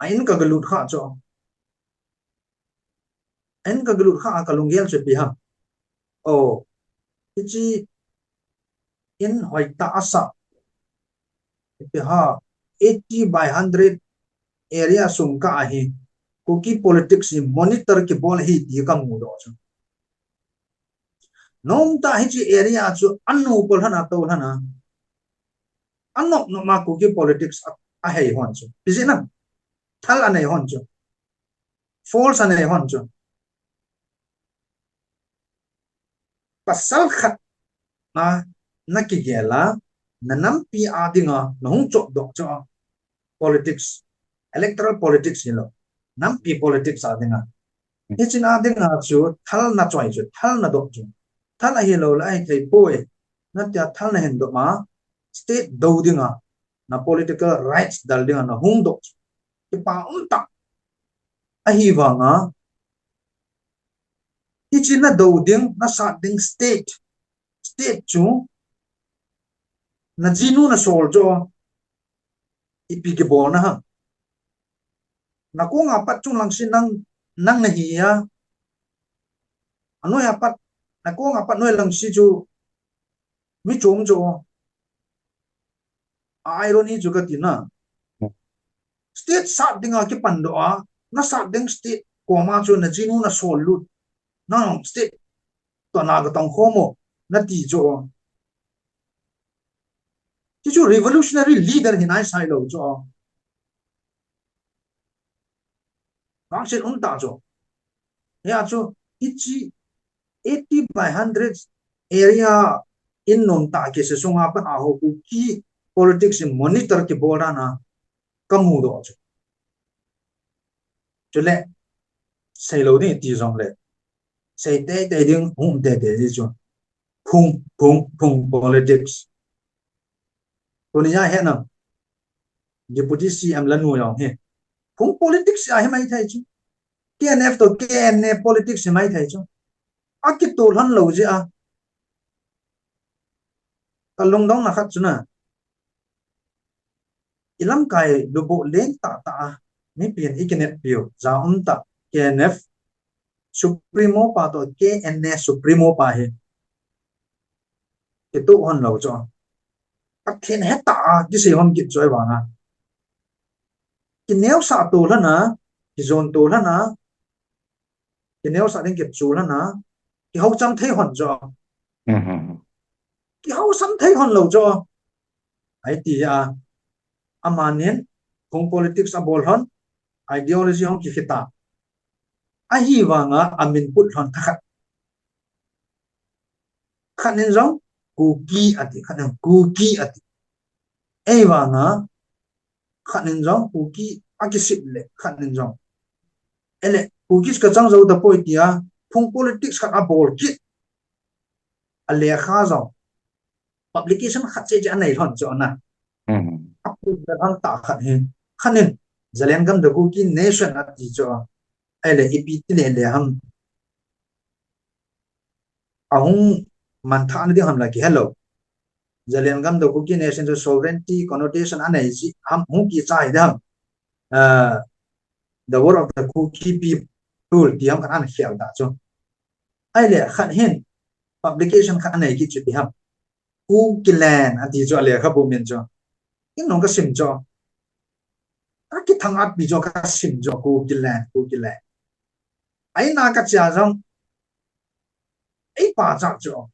a in kagalut kha chu. A in kagalut kha a kalunggel chu ipi ham. Oh, hichi in hoitah asa. Ipi ham, eighty by hundred area sung kah a hi. Kuki politics hi monitor kibol ahi ti kamudoh chu. Nomtah hichi area chu anu pol hana to hana. Anop nop ma Kuki politics a, ahei hon chu. Ipi jeh ham. Thal anei hon chu. Force anei hon chu. Pasal khat na, nakigel a, nanampi a dinga, nahung chop doh chu. Politics, electoral politics hilou. Nampi politics a dinga. Hichi a dinga chu, thal nachoi chu, thal nadoh chu. Thal ahilou le ahithei poi. Natia thal nahin doh ma, state do dinga, na political rights dal dinga, nahung doh chu. Kipa umtah. Ahivanga, hichi nado ding, nasat ding state. State chu, najinu nasol chu, ipi kibolna ham. Nakong a pat chunglang si nang, nang nahi a. Anoi a pat, nakong a pat noilang si chu, mi chom chu. A irony chu kati na. State sat dinga kipan doh a, nasat ding state koma chu najinu nasol lut. Nang state toh na katong khom o, nati chu. Hichu revolutionary leader hinai sai lou chu. Vangset umtah chu. Hia chu, hichi eighty by hundred area in nomtah kisei sunga pat a ho Kuki politics in monitor kibol dan a kamudoh chu. Chule, seilou ding iti jongle, sei teitei ding, hung teitei ding chu. Phung, phung, phung politics. Tunia hi na, Deputy C M lanu jong hi. Phung politics a hi maithei chu. K N F toh K N A politics hi maithei chu. Akitolhon lou jeh a. Kalungdong na khat chu na. Ilamkai lubuh leng tahtah a, mipin ikineppiu, ja umtah, K N F Supremo pa toh K N A Supremo pa hi. Kitoh hon lou chu. Pathen hetah a, kisei hon kit chu ahivanga. Kineosah tolhon a, kijon tolhon a, kineosah ding kichul hon a, kihoucham thei hon chu. Kihoucham thei hon lou chu. Ahi ti a, amanin, phung politics abol hon, ideology hon kikhita. Ahivanga, amin put hon thakhat. Khat nin jong, Kuki ati, khat nin Kuki ati. Ei vanga, khat in jong, Kuki a kisip le, khat in jong. Ele, Kuki ka chang zo ta poi tia, phung politics khat a bol kit. A lekha jong. Publication khat che che a nei lhon chu na. Hmm. A pu da hang ta khat hi. Khat in, Zalengam the Kuki Nation a ti chu. Ele, ipi ti le le ham. Ahung man tha na ding ham la ki hello. Zalengam the Kuki Nation chu sovereignty connotation a nei ji ham hung ki chai dam. Uh, the word of the Kuki people ti ham kan an khial da chu. Ai le khat hin publication khat a nei ki chu ti ham. Kukiland a ti chu a lekhabu min chu. Kin nong ka sim chu. Ka ki thang at pi chu ka sim chu Kukiland, Kukiland. Ai na ka chia jong. Ei pa cha chu.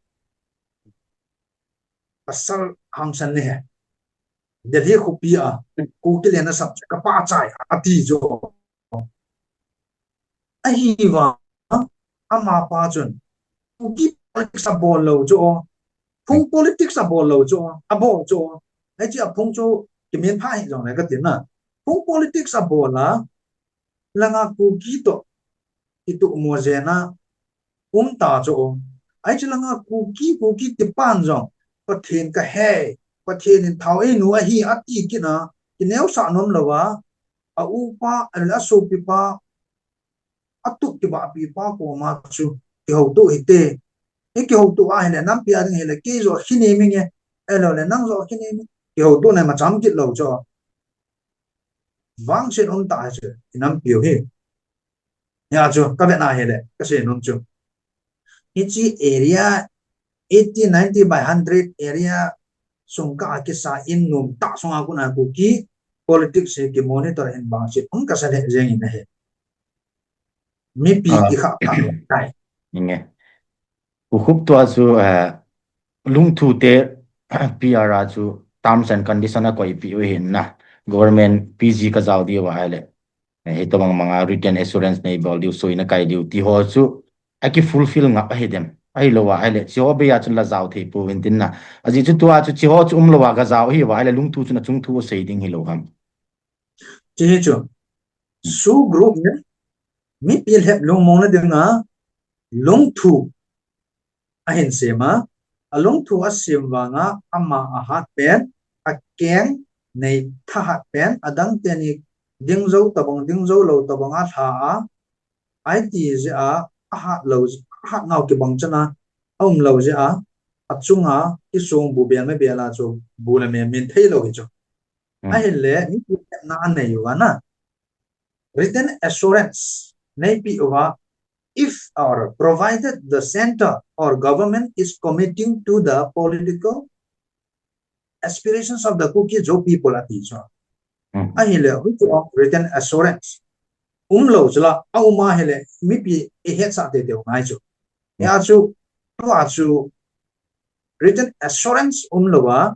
Pasal hang san ne he. Delhi khopi a. Kukiland a sap chu ka pa chai a ti chu. Ahi va, ama pa chun, Kuki politics a bol lo chu, phung politics a bol lo chu, a bol chu, ai chi a phung chu, kimin pha hi jong le ka tin na. Phung politics a bol a, langa Kuki to, i tu mo je na, um ta chu. Ai chi langa Kuki, Kuki ti pan jong, Pathen ka he, Pathen in thao ei nu ahi, a ti kit na, ki neo sa nom lo va, a upa, a la sopi pa, a tup kibahpi pa koma chu kihoutoh hite. I kihoutoh a hile, nampi a ding hile, kei jo khine mi nge, elo le nang jo khine mi, kihoutoh na ma cham kit lo chu. Vangset um ta chu, i nampi u hi. Ya chu, ka ve na hile, ka se nom chu. Hichi area, eighty, ninety by hundred area, sung ka a kisa in nom ta sung a kuna Kuki, politics he ki monitor hin vangset um ka sa le jeng in he. Mipi ah, ki kha kha tai. Inge. U khup tua chu, eh, lungthu te P R a chu terms and condition a koi pi u hin na. Government P G ka jao diu va le. Eh, hi to mang manga written assurance nei bol diu sui na kai diu ti ho chu a ki fulfill nga a hi dem. A hi lo va le. Chi ho be ya chu la jao thei pu vin tin na. A ji chu tua chu chi ho chu um lo va ka jao hi va le lungthu chu na chung thu sei ding hi lo ham. Chi hi chu. Su group ne, mipi lhep lungmong na ding a, lungthu a hin sem a, a lungthu a sem vang a, ama a hat pen, a keng nei tha hat pen, a dang teni ding zo tabang, ding zo lo tabang a lha a, ai ti je a, a hat lo, a hat nau kibang chana, a um lo je a, a chung a, i sung bu bel me bel a chu, bu le me min thei lo hi chu. Hmm. A hin le, mipi na a nei u a na. Written assurance, nei pi u a, if or provided the center or government is committing to the political aspirations of the Kuki Zo people a ti chu. Hmm. A hin le, hu chu written assurance. Um lo chu la, a um a hin le, mipi i het sa te te u ngai chu. Hmm. Ya chu, tua chu, written assurance um lo a,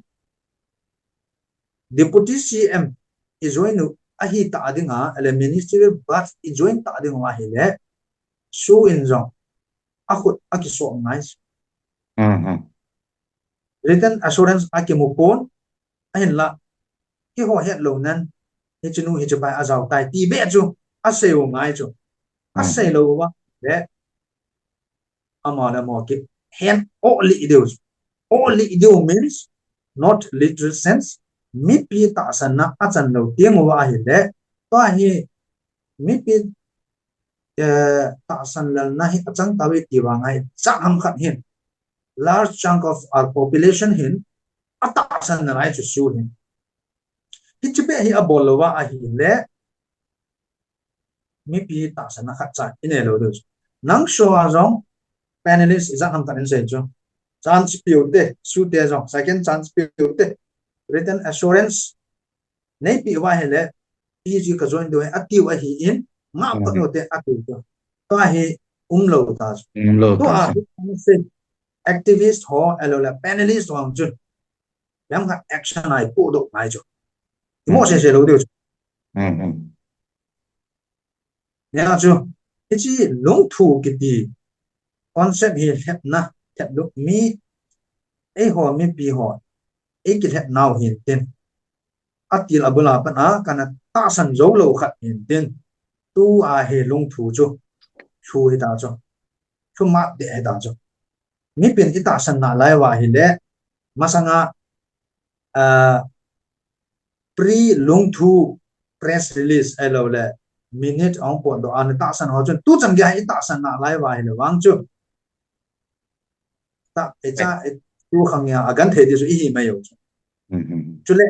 Deputy C M i join u ahi ta ding a, ele ministerial badge i join ta ding u ahi le, su in jong, a khut a kiso ngai. Mhm. Written assurance a kimu pon, a hin la, ki ho het lo nan, hi chinu hi chipai a jao tai, ti be chu, a sei u ngai chu. A sei lo u va, le, ama le mo ki hen o li diu. O li diu means not literal sense. Mipi tahsan na a chan lo tiang u ahi le. Tua hi mipi, eh, tahsan lal na hi a chang ta ve ti vang a hi cha ham khat hin. Large chunk of our population hin a tahsan na lai chu su hin. Hi chi be hi a bol lo va ahi le. Mipi tahsan na khat cha i ne lo diu. Nang so a jong panelist i jat ham khat in sei chu. Chance piu te, su te jong, second chance piu te. Written assurance nei pi va hi le, P G ka join diu a tiu ahi in, nga pa no te a tiu chu. Tua hi um lo ta chu. Um lo ta chu. Activist ho, elo le panelist ho ang chun. Yang khat action ai pu do ngai chu. I mo se se lo diu chu. Hmm, hmm. Nia chu, hichi lungthu kiti concept hi lhepna, lhep luk mi, ei ho mipi ho, ei kilhep nau hin tin. atil abul a pat a kana tahsan jou lou khat in tin, tua hi lungthu chu, thu hita chu, thumat deh hita chu. Mipin itahsan nalai uva ahile, masanga, ah, pre lungthu press release ahilou le minute ahung potdoh a natahsan ho chun tuchan geiya itahsan nalai uva ahile vang chu, ta, echa, tu khang a agenthei di chu ihi mai u chu. Chule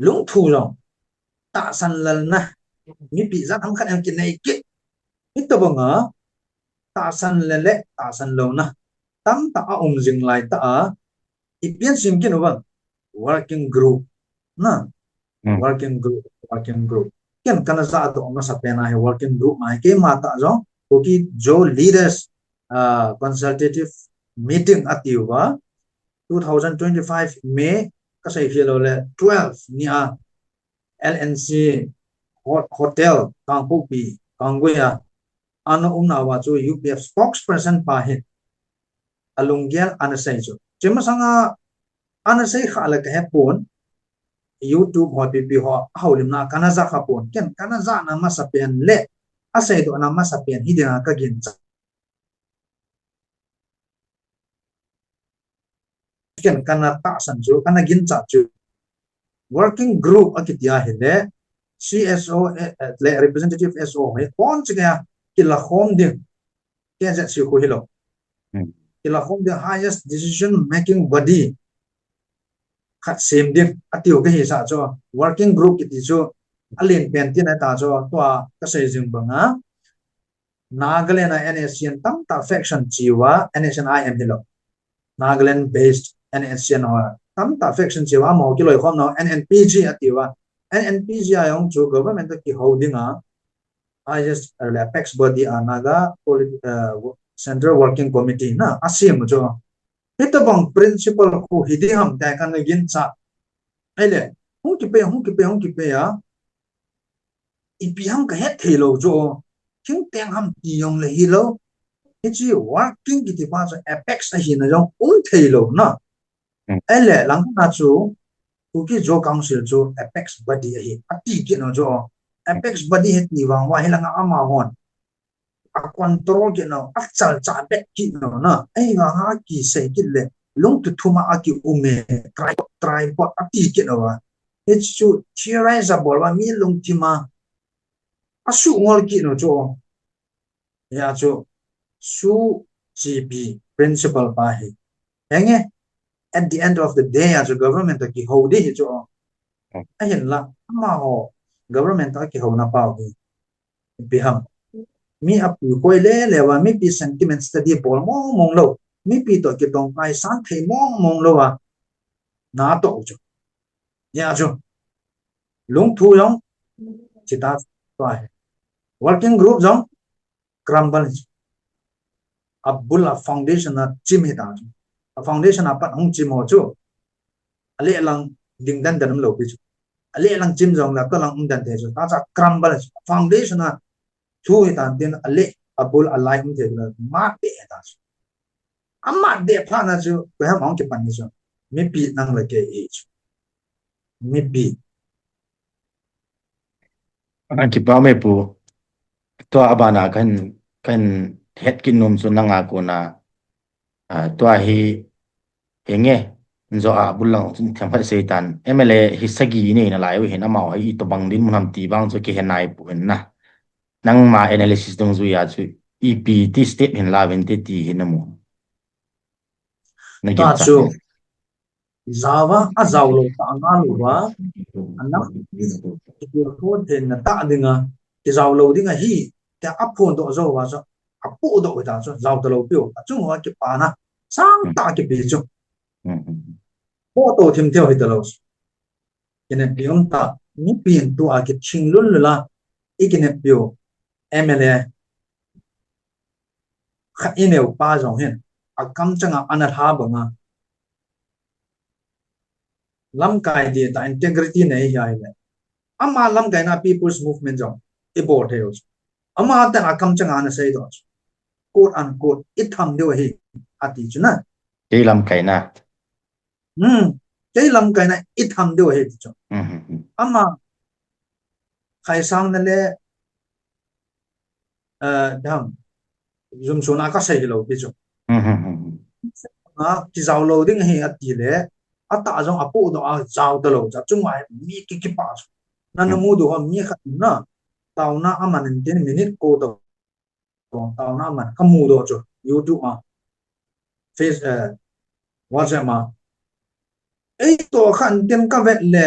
lungthu jong tahsan lalna, mipi jat ham khat em kinei kit. Hitobanga tahsan le le tahsan louna tamtah aum jing laitah a, ipi ahin sem kit uvem, working group na. Working group, working group. Ken kana jahdoh masapen a hi working group ahi, keima tah jong Kuki Zo Leaders, ah, Consultative Meeting atiuva, two thousand twenty-five May, kasei khel lou le twelve ni a, L N C Ho-, Hotel, Kangpokpi, Kanggui a, ana umna uva chu U P F spokesperson pa hin alunggel ana sei chu. Chumasanga ana sei kha le kahepon, YouTube ho, P P ho, ahoulimna kana ja khapon. Ken kana jahna masapen le aseidohna masapen hi dinga kaginchat. Ken kana tahsan chu, kana ginchat chu, working group akiti ahile, C S O, eh, eh, le representative S O hi, kon chikea kilakhom ding, K Z C khu hilou. Kilakhom ding highest decision making body khat sem ding, atiu kahisah chu, working group kiti chu, alen pen tina ta chu, tua kasei jing banga, Nagaland a N S C N tamtah faction cheuva, N S C N I M hilou. Nagaland based N S C N ho tamtah faction cheuva, amaho kiloikhomna, N N P G atiuva. N N P G a jong chu government toh kihou dinga, highest, uh, apex body a Naga Polit-, uh, Central Working Committee na asem chu. Hitobang principle khu hi ding ham tia kana ginchat. Ahile, hung kipei, hung kipei, hung kipei a, ipi ham kahet thei lou chu, thingteng ham ti jong le hilou. Hiche working kiti pa chu apex ahina jong um thei lou na. Ahile, langkhat a chu, Kuki Zo Council chu apex body ahi, ati kit nau chu. Apex body hi ti vang uva hilanga amahon a control kit nau, achalchah bet kit nau na. Ahivanga akisei kit le, lungtuthum a akium e, tripod, tripod ati kit nauva. Hichu theorize abol uva, mi lungthim a asuhngol kit nau chu. Hia chu, Su G P principle pa hi. Henge, at the end of the day a chu government toh kihou ding hi chu. Ahinla, amaho government toh kihouna pau hi. Ipi ham. Mi apui koi lele uva, mipi sentiment study bol mong mong lou. Mipi toh kitongkai san thei mong mong louva natoh u chu. Hia chu. Lungthu jong, chita tua hi. Working group jong, crumble hi chu. Abul a foundation a chim hita chu. A foundation a pat hung chim ho chu. Aleh lang ding den den um lou pi chu. Aleh lang chim jong le, atoh lang um den thei chu. Tacha crumble hi chu. Foundation a thu hitan tin aleh, abul, alai um thei chu. Mat deh hita chu. Amat deh phat na chu, koiham ahung kipan hi chu. Mipi nang le kei hi chu. Mipi. Akipah e pu. Tua abana kan, kan het kit nom chu nanga kona, ah, tua hi, henge, njo a bul lang chun themkhat seitan. M L A hi sagi nei nalai u hin, amaho hi itobang dinmun ham ti vang chu kihe nai pu hin na. Nangma analysis dungjuia chu ipi ti step hin lauvinte ti hi namu. Nagin ta chu. Jao a, ajao lou tah a ngal uva, anam, kipil kho theina tah dinga, kijao lou ding ahi, tia aphondoh jou uva chu, apohdoh hita chu, jao talou piu, achung uva kipana, sangtah kipe chu. Poh to thim thei hita lou chu. Kineppi um tah, mipin tua kithing lul lul a, ikineppiu, M L A, khat ineo pa jong hin, akamchanga ana lha banga, lamkai ding tah integrity nei hi ahile. Ama lamkaina People's Movement jong, ibol thei u chu. Ama tan akamchanga ana seidoh chu. Quote unquote, itham diu ahi, ati chu na. Kei lamkaina. Hmm. kei lamkaina i tham diu ahi ti chu. Mhm. Ama Khaisang na le, eh, dam, jumsun a ka sei lou ti chu. Mhm. A kijao lou ding ahi ati le, atah jong apodoh a jao talou chu. Chunga mi ki kipa chu. Na na mu diu ham mi khat na. Taona aman in tin minute ko to. Taona aman ka mudoh chu YouTube a, Face, eh, WhatsApp a. Ei to khan tin ka vet le,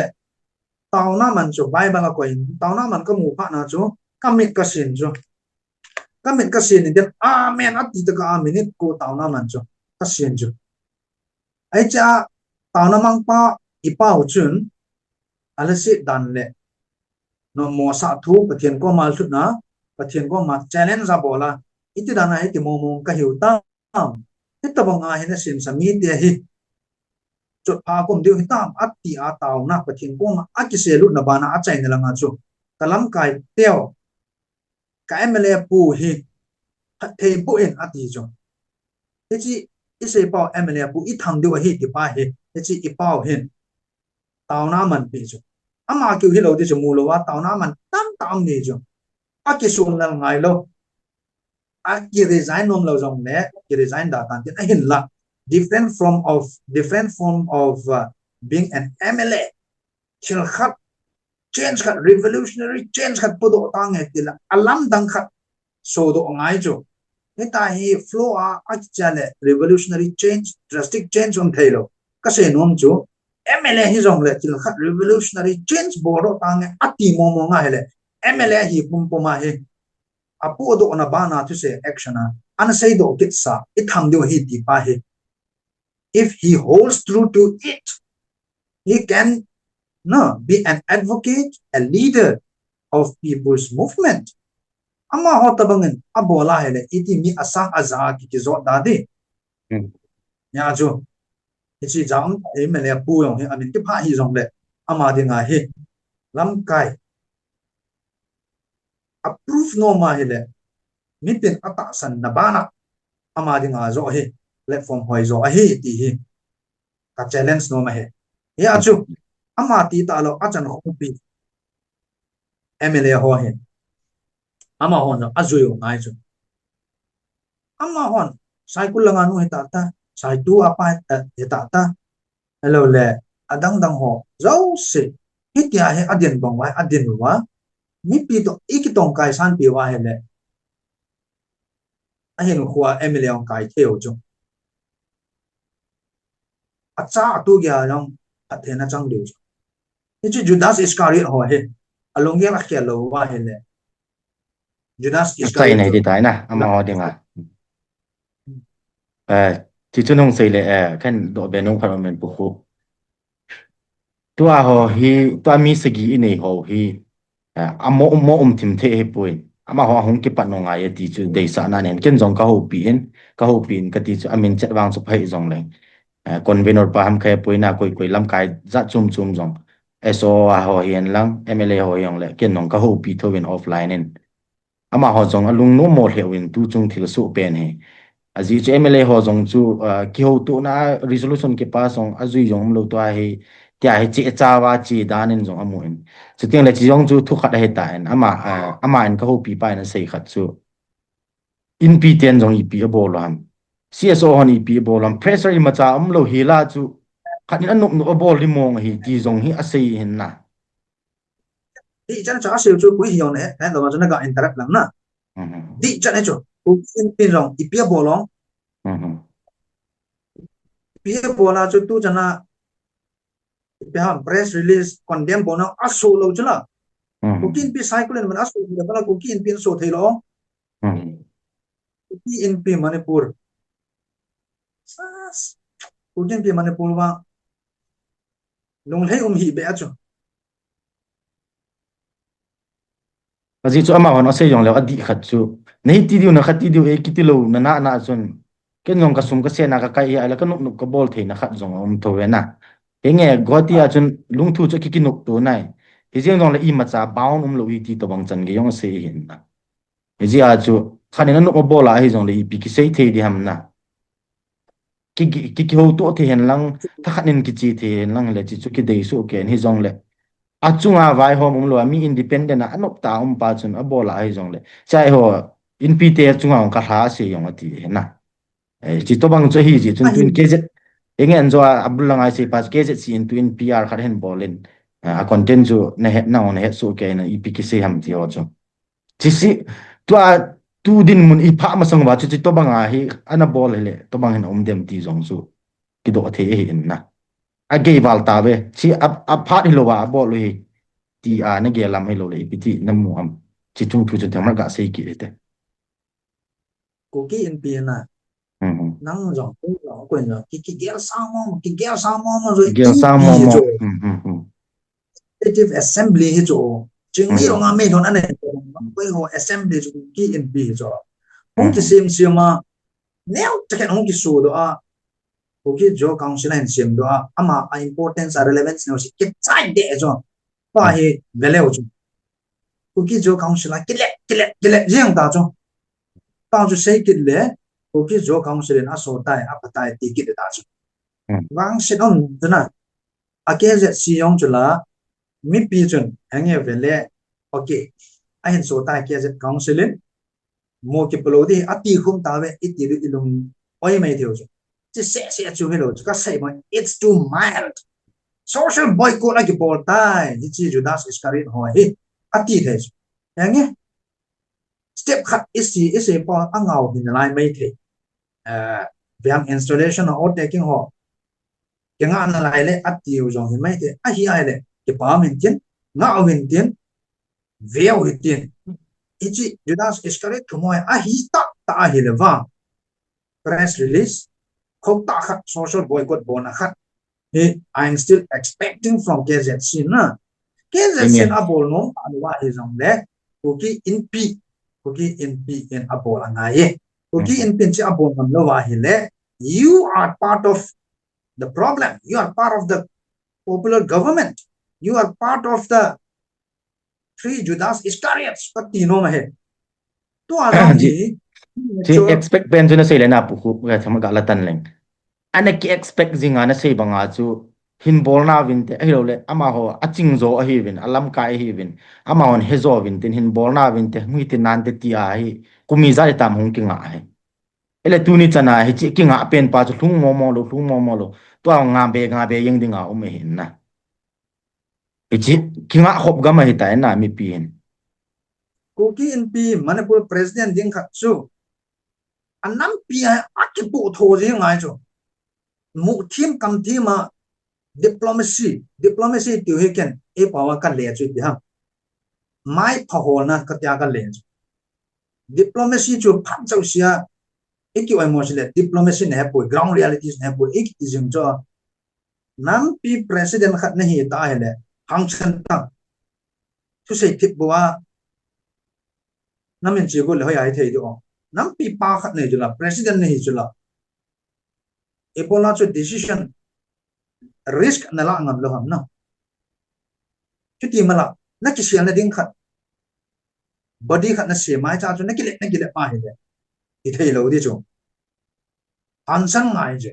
taona man chu Bible a koi, taona man ka mu phat na chu, ka mit ka sin chu. Ka mit ka sin in tin, amen ati tah a minute ko taona man chu, ka sin chu. Ei cha, taona mangpa i pau chun, ala sit dan le, no mo sa thu, Pathen koma lhutna, Pathen koma challenge a bol a, iti dan a hiti mo mo ka hiu tam. Hitabang a hin a sin sa mi te hi. Chut pha kum diu hitam, ati a taona, Pathen koma a kiselutna bana a chaina langa chu. Ka lamkai teu, ka M L A pu hi, phatthei boh in ati chu. Hichi, i sei pau M L A pu i tham diu ahi ti pa hi, hichi i pau hin. Taona man pi chu. Ama kiu hi lou ti chu mu lou a, taona man tam tam ni chu. A kisun lal ngai lou. A ki resign nom lou jong le, ki resign da tan tin a hin la. Different form of, different form of, uh, being an M L A. Thil khat, change khat, revolutionary change khat podoh ta nge ti la, a lamdang khat sodoh ngai chu. Hita hi flow a, a kicha le revolutionary change, drastic change um thei lou. Ka sei nom chu, M L A hi jong le thil khat revolutionary change boldoh ta nge ati mo mo ngai le, M L A hi pum pum a hi, apodohna bana thusei action a, ana seidoh kit sa, i tham diu hi ti pa hi. If he holds true to it, he can, no, be an advocate, a leader of people's movement. Ama ho tabang in, a bol a hele, iti mi asang aja ki ki jot da di. Hmm. Ya chu, hichi jam, M L A pu jong hi, a min kipha hi jong le, ama ding a hi, lamkai. Approve nom a hile, mipin atahsan na bana, ama ding a jo hi, platform hoi jo ahi ti hi, ka challenge nom ahi. Hi a chu, ama ti ta lou, a chan khongpi, M L A ho hi, ama hon a jui u ngai chu. Ama hon, Saikul langa nu hi ta ta, Saitu apa hi ta ta, Hello le, adang dang ho, jouse. Hitia hi adin bang uva, adin uva. Mipi to, i kitong kai san pi uva hele. Ahin khua M L A ong kai thei u chu. Acha atu gei a jong, phatthei na chang diu chu. Hichu Judas Iscariot ho hi. Alunggel akhel lou uva hele. Judas Iscariot chu. Atai nei ti tai na, ama ho ding a. Eh, ti chu nung sei le, eh, kan do be nung khat men pu khu. Tua ho hi, tua mi sagi i nei ho hi, eh, a mo, mo um thim thei hi puin. Ama ho hung kipat nung ngai ti chu deisah na nen. Ken jong ka hopi in, ka hopi in ka ti chu a min chet vang chu phai jong leng. Eh, convener pa ham khai puina koi koi lamkai jat chum chum jong. S O a ho hi en lang, M L A ho hi jong le, ken jong ka hopi tho in offline in. Ama ho jong alungnom mo lheh uvin tu chung thil soh pen hi. Ajeh chu M L A ho jong chu, ah, kihoutona resolution kipass jong ajui jong umlou tua hi, tia hi che cha va che dan in jong amu in. Chuteng le chi jong chu thu khat ahi ta in. Ama, ah, ama in ka hopi pa in asei khat chu. Inpi ten jong ipi abol u ham. C S O hon ipi abol u ham. Pressure imacha umlou hi la chu. Khat in anop nop abol ri mong hi ti jong hi asei hin na. Dih chan chu asei chu kui hi jong le, eh, lo ma chu na ga interrupt lang na. Mhm. Dih chan hi chu, Kuki Inpi jong, ipi abol u. Mhm. Ipi abol a chu tu chan a, ipi ham press release, condemn bol na, aso lou chu la. Mhm. Kuki Inpi Saikul in man aso lou, bala Kuki Inpi so thei lou. Mhm. Kuki Inpi Manipur. Sas. Kuki Inpi Manipur va. Lunglhai um hi be a chu. Ajeh chu ama hon asei jong leu adih khat chu. Nei ti diu na khat ti diu e kiti lou na na na chun. Ken jong ka sum ka sen a ka kai hi a le ka nup nup ka bol thei na khat jong um tho ve na. Hi nge Guwahati a chun lungthu chu ki ki nup tu nai. Hi jeng jong le imacha bound um lou hi ti to bang chan ge jong asei hin na. Hi jeh a chu khat in anup abol a hi jong le ipi ki sei thei di ham na. ki, ki, ki, kihouto thei hen lang, thakhat in kiche thei hen lang le, chi chu kidei soh kei in hijongle. Achunga vaihom umlou a, mi independent a, anop tah a um pa chun, abol a hijongle. Chai ho, Inpi te chunga hung kalha sei jong ati hen na. Eh, chi tobang chu ahi jeh chun tuin K Z, eng en jo a, abul langa sei pa chu K Z C in tuin P R khat hin bol in, ah, a content chu nahet nau, nahet soh kei in ipi kisei ham ti ho chu. Chi si, tua, tu dinmun i pha masang uva chu, chi tobang a hi, ana bol hile, tobang hin um dem ti jong chu, kidoh thei ahi in na. Agei val tave, chi a, aphat hilou va, abol u hi, ti a, nagel lam hilou le, ipi ti, namu am, chi chung thu chun themar gasei kit hite. Kuki Inpi na. Hmm. Nang jong, koi jong, koi jong, ki, kigel sa mo, kigel sa mo, mo jong, kigel sa mo, Inpi mo. Jo. Hmm, hmm, hmm. Legislative Assembly hi chu. Chingni, hmm, ronga mei don ane. Koi ho Assembly chu Kuki Inpi hi chu. Hung, hmm, kisem sem a. Neo taken hung kisu do a. Kuki Zo Council hin sem do a. Ama a importance a relevance neo si kichai de chu. Pa hi, hmm, veleu chu. Kuki Zo Council a kilet, kilet, kilet jeng ta chu. Ta chu sei kit le. Kuki Zo Council in aso tai, apha tai ti kit ta chu. Hmm. Vangset um tu na. A K Z C jong chu la, mipi chun, henge vele, okay. Ahin so tai K Z Council in, mo kipalou di, ati khum tave, iti di ilung, oi mai theu chu. Chi se se chu hilou chu, kasei mo, it's too mild. Social boycott a kibol tai, hichi Judas Iscariot ho hi, ati thei chu. Henge, step khat isi, isi po angau hin lai mai thei. Eh, vang installation ho, taking ho. Kingah nalai le atiu jong hi mai thei. Ahi ai le, kipah min tin, ngah min tin, veu hi tin. Hichi Judas Iscariot thu mo ahi ta, ta ahi le vang. Press release, khou ta khat social boycott bol na khat. Hi, I'm still expecting from K Z C na. K Z C, amen, abol nom, anu wa hi jong le, Kuki Inpi, Kuki Inpi in abol angai e. Kuki, mhm, Inpi in chi abol ngam lou wa hi le, you are part of the problem. You are part of the popular government. You are part of the three Judas Iscariots, kati nom ahi. Tua jong hi, chi expect pen chu nasei le na pu khu, ka thama ka la tan leng. Ana ki expect jinga nasei banga chu hin bolna vin te, ahilou le, amaho, aching jo ahi vin, alamkai ahi vin, amahon he jo vin tin hin bolna vin te, ngui tin nan te ti ahi, kumi ja le tam hung kinga ahi. Ele tuni chana hi chi kinga pen pa chu lhung mo mo lou, lhung mo mo lou. Tua nga be, nga be jeng dinga um ahi na. Hichi, kinga khop gam ahi tai na mipi hin. Kuki Inpi Manipur President ding khat chu. Anampi a, akipu tho ji ngai chu. Mu thim kam thim a diplomacy, diplomacy tiu hi ken, e pawa ka le chu ti ha. Mai pha hol na ka tia ka le chu. Diplomacy chu phan chau sia, iki oi mo si le, diplomacy ne pui, ground realities ne pui, iki ti jing chu. Nampi president khat nahi ta hi le, hang chen ta. Thusei thip bua. Namin chi bu le hoi ai thei do. Nampi pa khat nahi chu la, president nahi chu la. Ibola chu decision risk nala ngam lou ham na. Chuti mala, nakisial na ding khat. Body khat nasem mai cha chu nakile, nakile pa hi le. Ithei lou di chu. Hansan ngai je.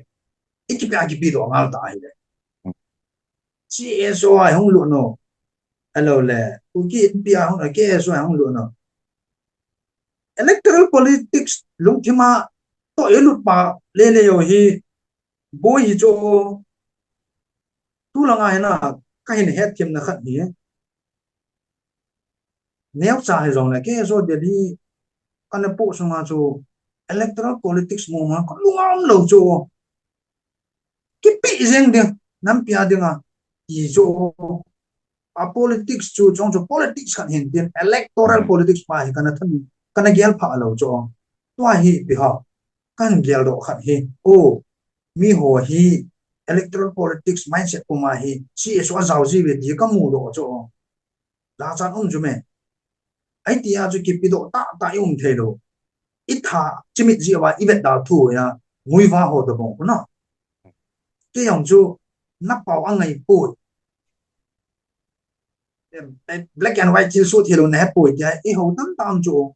Ikipi akipi do ngal ta hi le. C S O a hung lut no. Hello le. Kuki Inpi a hung, K S O a hung lut no. Electoral politics lungthima to ilut pa le le yo hi boi hi cho. Tu langa hi na ka hin het thim na khat hi. Neo cha hi jong le K S O Delhi kana po sunga chu electoral politics mo ma ka lunga um lou chu. Kipi jeng ding, nampi a dinga, ti chu. A politics chu, chong chu politics khat hin tin, electoral, hmm, politics pa hi kana than, kana gel pha lou chu. Tua hi pi ha, kan gel do khat hi. O, mi ho hi, electoral politics mindset puma hi, C S O a jao ji ve ti ka mu do chu. Lachan um chu me. Ai ti a chu kipi do ta ta i um thei lou. I tha chimit ji va i vet dal thu ya ngui va ho da bong ku na. Ke yong chu na pau a ngai pui. Em, em, black and white thil su thei lou na he pui tia i ho tam tam chu.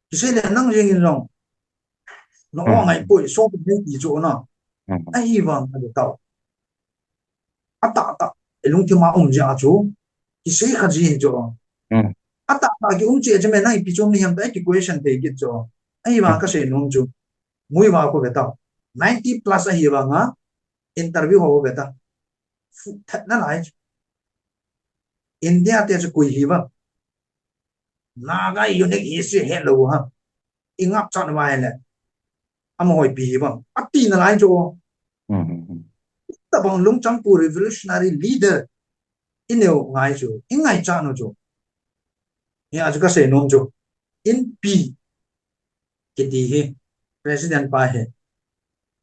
Kisei le nang jing in jong. Na o ngai poi, so ngai ti chu na. Ahivang a le tau. Atah tah, i lungthim a um jia chu. Kisei kha ji hi chu. Atah tah ki um che che me nang ipi chu um ni ham ta ki question thei kit chu. Ahivang ka sei nom chu. Mui va ko ve tau. Ninety plus ahivang a interview ho ve ta. Fu that na lai chu. India te chu kui hi va. Naga unique history he lo ha. I ngap chan vai le. Ama hoi pi hi va. Ati na lai chu. Tabang lungchang pu revolutionary leader. I neo ngai chu. I ngai chan chu. Hi a chu ka sei nom chu. Inpi. Kiti hi. President pa hi.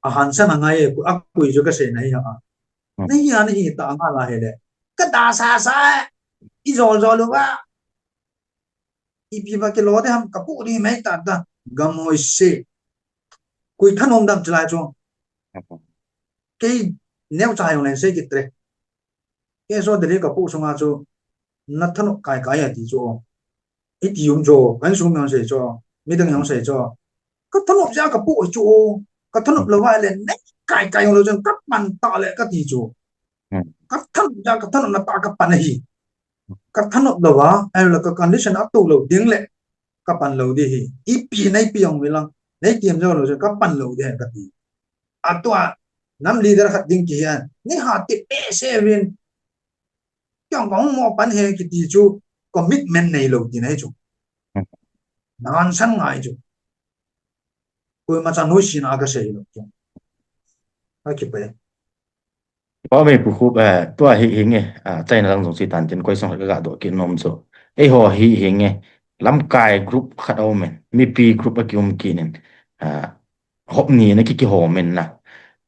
A hansan a ngai e, a kui chu ka sei na hi ha. Na hi a na hi ta nga la hi le. Ka da sa sa. I zol zol u va. Ipi va ke lo de ham ka pu di mai ta ta. Gam hoi se. Kui thanom dam chilai chu. Kei neo cha yong len sei kit re. Kei so de ka pu sunga chu. Na thanop kai kai a ti chu. I ti um chu. Kan sung mi hong sei chu. Mi dang hong sei chu. Ka thanop ja ka pu chu. Ka thanop lo va le ne kai kai hong lo chen ka pan ta le ka ti chu. Ka thanop ja ka thanop na ta ka pan hi. Ka thanop lo va, ai lo ka condition a tu lo ding le. Ka pan lo di hi. Ipi nei pi hong mi lang. Nei tiam jo lo chen ka pan lo di ka ti. Atua, nam leader khat ding ki hian. Ni ha ti pe se vin. Kyong kong mo pan he kiti chu commitment nei lo ti nei chu. Nan san ngai chu. Koima cha noi sin a ka sei lo chu. Ka ki pe. Pa me pu khu, eh, tua hi hi nge, ah, China lang jong si tan tin koi song ka ga do ki nom chu. Ei ho hi hi nge. Lamkai group khat a um in. Mipi group a ki um ki nin. Ah, hop ni na ki ki hom in na.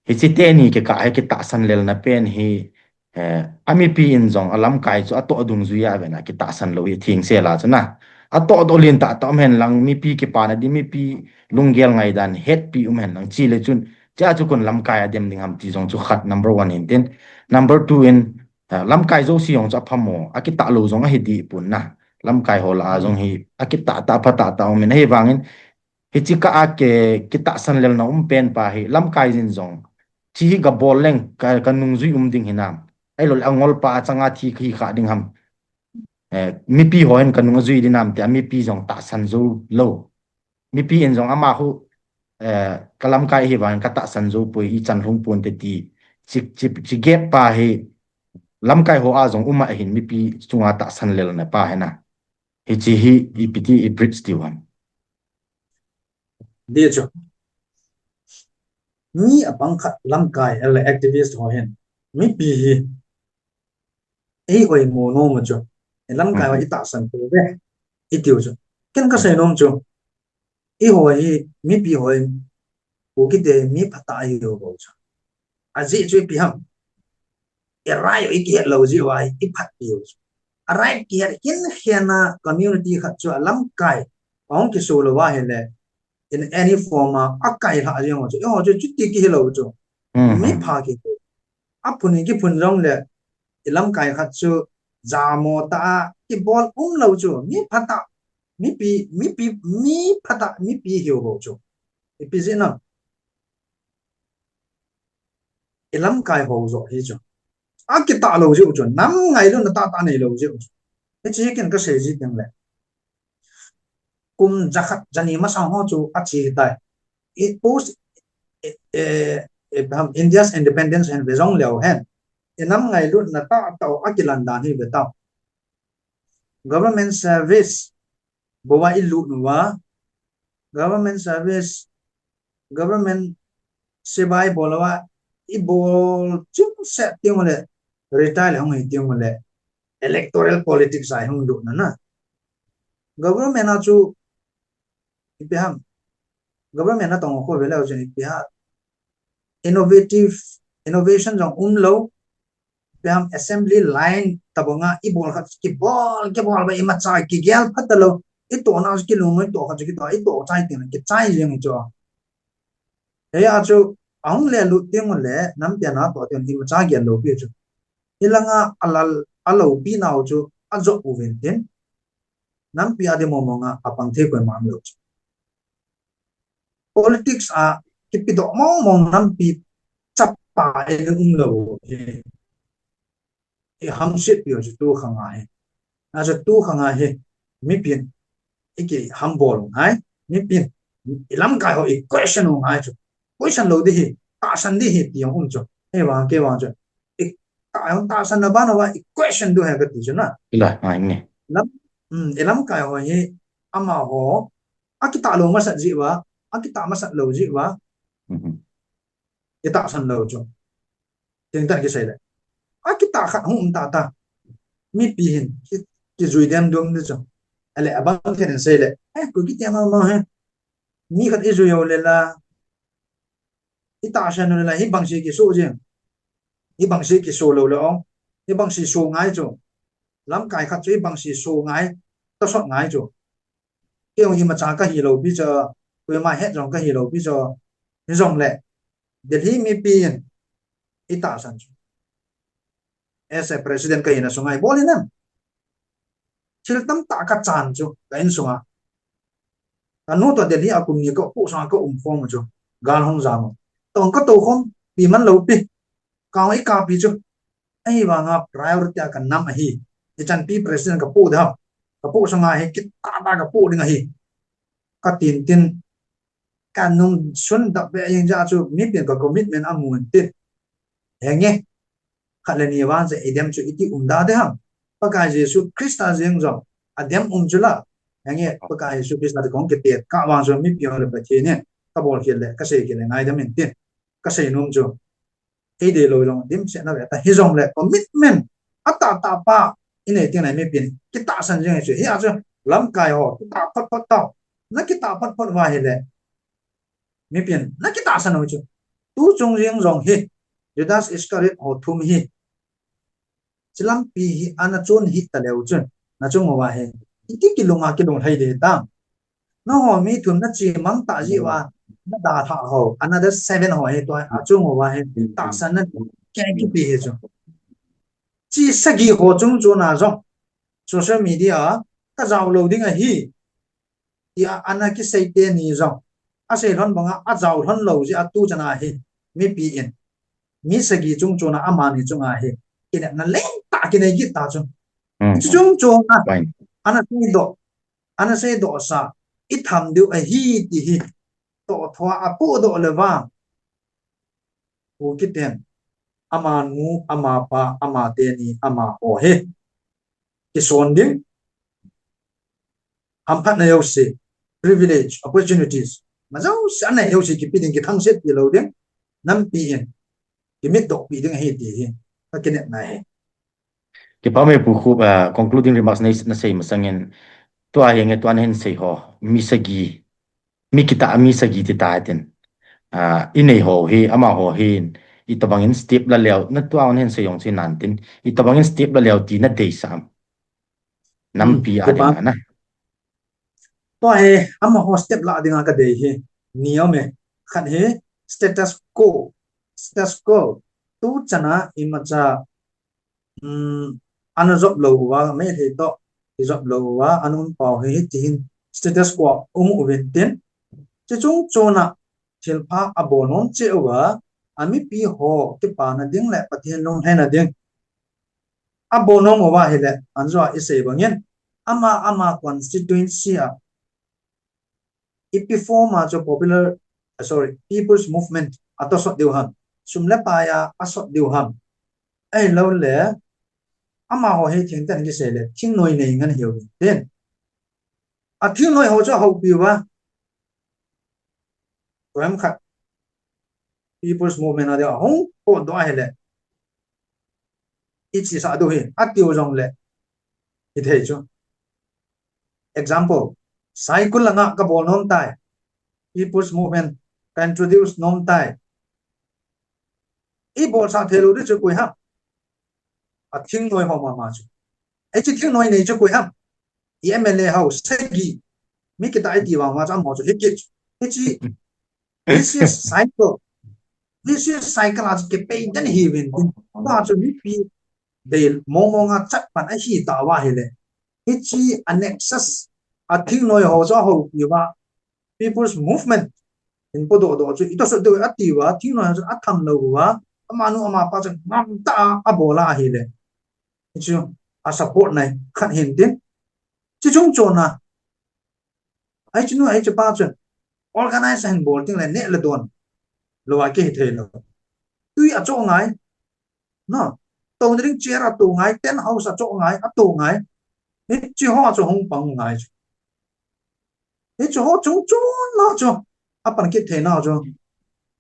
Hichi te ni ki ka ai ki tahsan lel na pen hi, eh, a mipi in jong a lamkai chu a to dungjui a ve na ki tahsan lo hi thing se la chu na. A to do lin ta ta um hen lang mipi ki pa na di mipi lunggel ngai dan het pi um hen lang chi le chun. Cha chu kun lamkai a dem ding ham ti jong chu khat number one in tin. Number two in, eh, lamkai jo si jong chu a phamo. A ki ta lo jong a hi di pun na. Lamkai ho la a jong hi a ki ta ta pha ta ta um in a hi vang in. Hichi ka a ke, ki tahsan lel na um pen pa hi, lamkai jin jong. Chi hi ka bol leng, ka, ka nungjui um ding hi nam. Ai lo le a ngol pa a changa thi khi kha ding ham. Eh, mipi ho hin ka nung a jui ding nam te, a mipi jong tahsan jo lo. Mipi in jong ama hu, eh, ka lamkai hi vang ka tahsan jo poi i chan lhung pon te ti. Chi, chi, chi gap pa hi, lamkai ho a jong um a hin mipi chunga tahsan lel na pa hi na. Hichi hi ipi ti i bridge ti wan. Di chu. Mi a pang khat lamkai, ele activist ho hin. Mipi hi. Ei oi mo no mo chu. E lamkai wa i tahsan ko ve. I tiu chu. Ken ka sei nom chu. I ho hi, mipi ho hi. Ko ki te mi phata i ho bo chu. A ji chu ipi ham. I rai i ki het lo ji wa i phat pi ho chu. A rai ki het kin hian a community khat chu a lamkai. Ong ki so lo wa he le. In any form a, a kai hla jeng chu. I ho chu chuti ki hi lo chu. Mi pha ki. A phun ki phun jong le. I lamkai khat chu. Jamo ta a. Ki bol um lo chu. Mi phata. Mipi, mipi, mi phata, mipi hi ho chu. Ipi ji na. I lamkai ho jo hi chu. A ki ta lo ji chu. Nam ngailutna tah tah nei lo ji chu. Hichi ken ka sei ji teng le. Kum jakhat jani masang ho chu a chi tai. I post, eh, eh, eh, India's independence hen ve jong leo hen. I nam ngailutna tah tah a kilan dan hi ve tau. Government service, bou a i lut uva, government service, government sipai bol uva, i bol chim set tiang le, retire le hong hi tiang le, electoral politics a hong lut na na. Government a chu, ipi ham, government a tong ko ve le chu ipi ha, innovative, innovation jong um lo, Pem assembly line tabanga i bol khat ki bol, ki bol ba i macha ki gel phat lo. I to na ki lu mo to khat ki to, i to chai tin ki chai jeng cho. He a chu ang le lu ting le nam pia na to tin i macha gel lo pi chu. I langa alal alo pi nau chu a jo u ven tin. Nam pia de mo mo nga a pang the ko ma lo chu. politics a kipedoh mong mong nampi chapa in umlou hi. I hamsetpi u chu tu khang a hi. Achu tu khang a hi. Mipin i kihambol u ngai. Mipin i lamkai ho i question u ngai chu. Question lou ding hi. Tahsan ding hi ti jong um chu. Hivang kivang chu. I ta jong tahsan na ban uva i question diu ahi kati chu na. Ila, ngai nge. Lam, um, i lamkai ho hi amaho akitah lou masat jeh uva, akitah masat lou jeh uva. Mhm. I tahsan lou chu. Tengtah kisei le. Akitah khat hung um tata. Mipi hin ki, kijui dem dum ni chu. Ale abang khat in sei le. Eh, koi kiti ama ma he. Mi khat i jui u le la. I tahsan u le la. Hibang si kiso jing. Hibang si kiso lou le ong. Hibang si so ngai chu. Lamkai khat chu hibang si so ngai. Tasot ngai chu. Kei jong imacha kahi lou pi chu, koima het jong kahi lou pi chu, hijongle, Delhi mipin i tahsan chu. As a president kahina sunga i bol in em. Thil tamtah kachan chu, ka insunga. Kanu toh Delhi a kum ni ka pu sunga ka um khom u chu, gal hung jam u. Tong ka tou khompi man lou pi. Kang i kapi chu. Ahivanga priority a ka nam ahi. I chanpi president ka pu ding ham. Ka pu sunga hi kitah tah ka pu ding ahi. Ka tin tin. Ka nung sun dap ve jeng jeh chu mipin ka commitment amu in tin. Henge. Khat le ni vang chu i dem chu iti um da ding ham. Pakai Jesu Christa jeng jong. A dem um chu la. Henge. Pakai Jesu Christa te kong kitet. Ka vang chu mipi le Pathen in. Ka bol khel le. Ka sei khel le. Ngai dem in tin. Ka sei nom chu. Ei dei lou jong dimset na ve ta hijongle commitment atah tah pa i nei teng le mipin kitahsan jing chu hi a chu lamkai ho kitah phot phot tau na kitah phot phot uva hile mipin na kitahsan u chu tu chung jing jong hi Judas Iscariot ho thum hi Chulampi hi ana chun hih taleu chun, nachung uva hi, iti kilunga kilunglhai ding tam. Nangho mi thum nachimang tah jeh uva, nadalhah ho, another seven ho hi tua, achung uva hi, tahsan na kei kipe hi chu. Chi sagi ho chung chun a jong, social media, kajao lou ding ahi, tia ana kisei teni jong, asei lhon banga ajao lhon lou jeh a tu chan a hi, mipi in, mi sagi chung chun a amani chunga hi, kinepna lentah kinei kit ta chu. Hiche chung chun a, ana seidoh, ana seidoh sa, i tham diu ahi ti hi, toh thua apohdoh le vang, Kuki ten, amanu, amapa, ama teni, amaho hi, kison ding, hamphatna jouse, privilege, opportunities, majouse, anei jouse kipe ding, kithangsetpi lou ding, nampi in, kimitdohpi ding ahi ti hi, kakinepna ahi. Kipa me Pu Khup, ah, concluding remarks na, nasei masangin, tua hi nge tua nahin sei ho, mi sagi, mi kitah a mi sagi ti ta tin. Ah, inei ho hi, amaho hin, itobang in step la leu, na tua nahin sei jong chu nan tin, itobang in step la leu ti nadeisah am. Nampi a dinga na. Tua hi, amaho step la dinga kadei hi, ni aume, khat hi, status quo, status quo, tu chan a imacha, um, ana jop lou uva, Meitei toh, kijop lou uva, anun pau hi, hiti hin, status quo, um uvin tin, chi chung chun a, thilpha abol nom cheh uva, amipi ho, kipana ding le, Pathen lunglhaina ding, abol nom uva hile, anjo a isei bangin, ama, ama constituency a, ipi form a chu popular, ah, sorry, people's movement a tosot diu ham, sum le pai a asot diu ham, ahilou le, amaho hi thengtah in kisei le, thingnoi nei ngen hiu tin. Athingnoi ho chu ahoupi uva, Koiham khat, people's movement a dia hung potdoh ahile, ichi sa diu hi, atiu jongle, hithei chu. Example, Saikul langa kabol nom tai, people's movement, ka introduce nom tai. Ibolsah theilou ding chu koi ham? Athingnoi ho mama chu. Hiche thingnoi nei chu koi ham? I M L A ho sagi. Mi kitah iti vang vang chu amaho chu hikit chu. Hiche vicious cycle. Vicious cycle a chu kipei den hiuvin tin. Tua chu mipi dei mong mong a chat pan ahitah uva hile. Hiche a nexus a thingnoi ho chu ahoupi uva. People's movement. Hin podoh doh chu, ito sot deu ati uva, thingnoi chu atham lou uva, amanu amapa chu ngam tah a, abol a ahile. Hichu, a support nai, khat hin tin. Chi chung chon a. Ai chu nu, ai chu pa chun. Organize hin bol ting le neh le don. Lou a kihithei lou. Tui acho ngai. No. To ni ding chair ato ngai, tent house acho ngai, ato ngai. Hichi ho chu hung pang ngai chu. Hichi ho chung chon la chu. Apan kithei nau chu.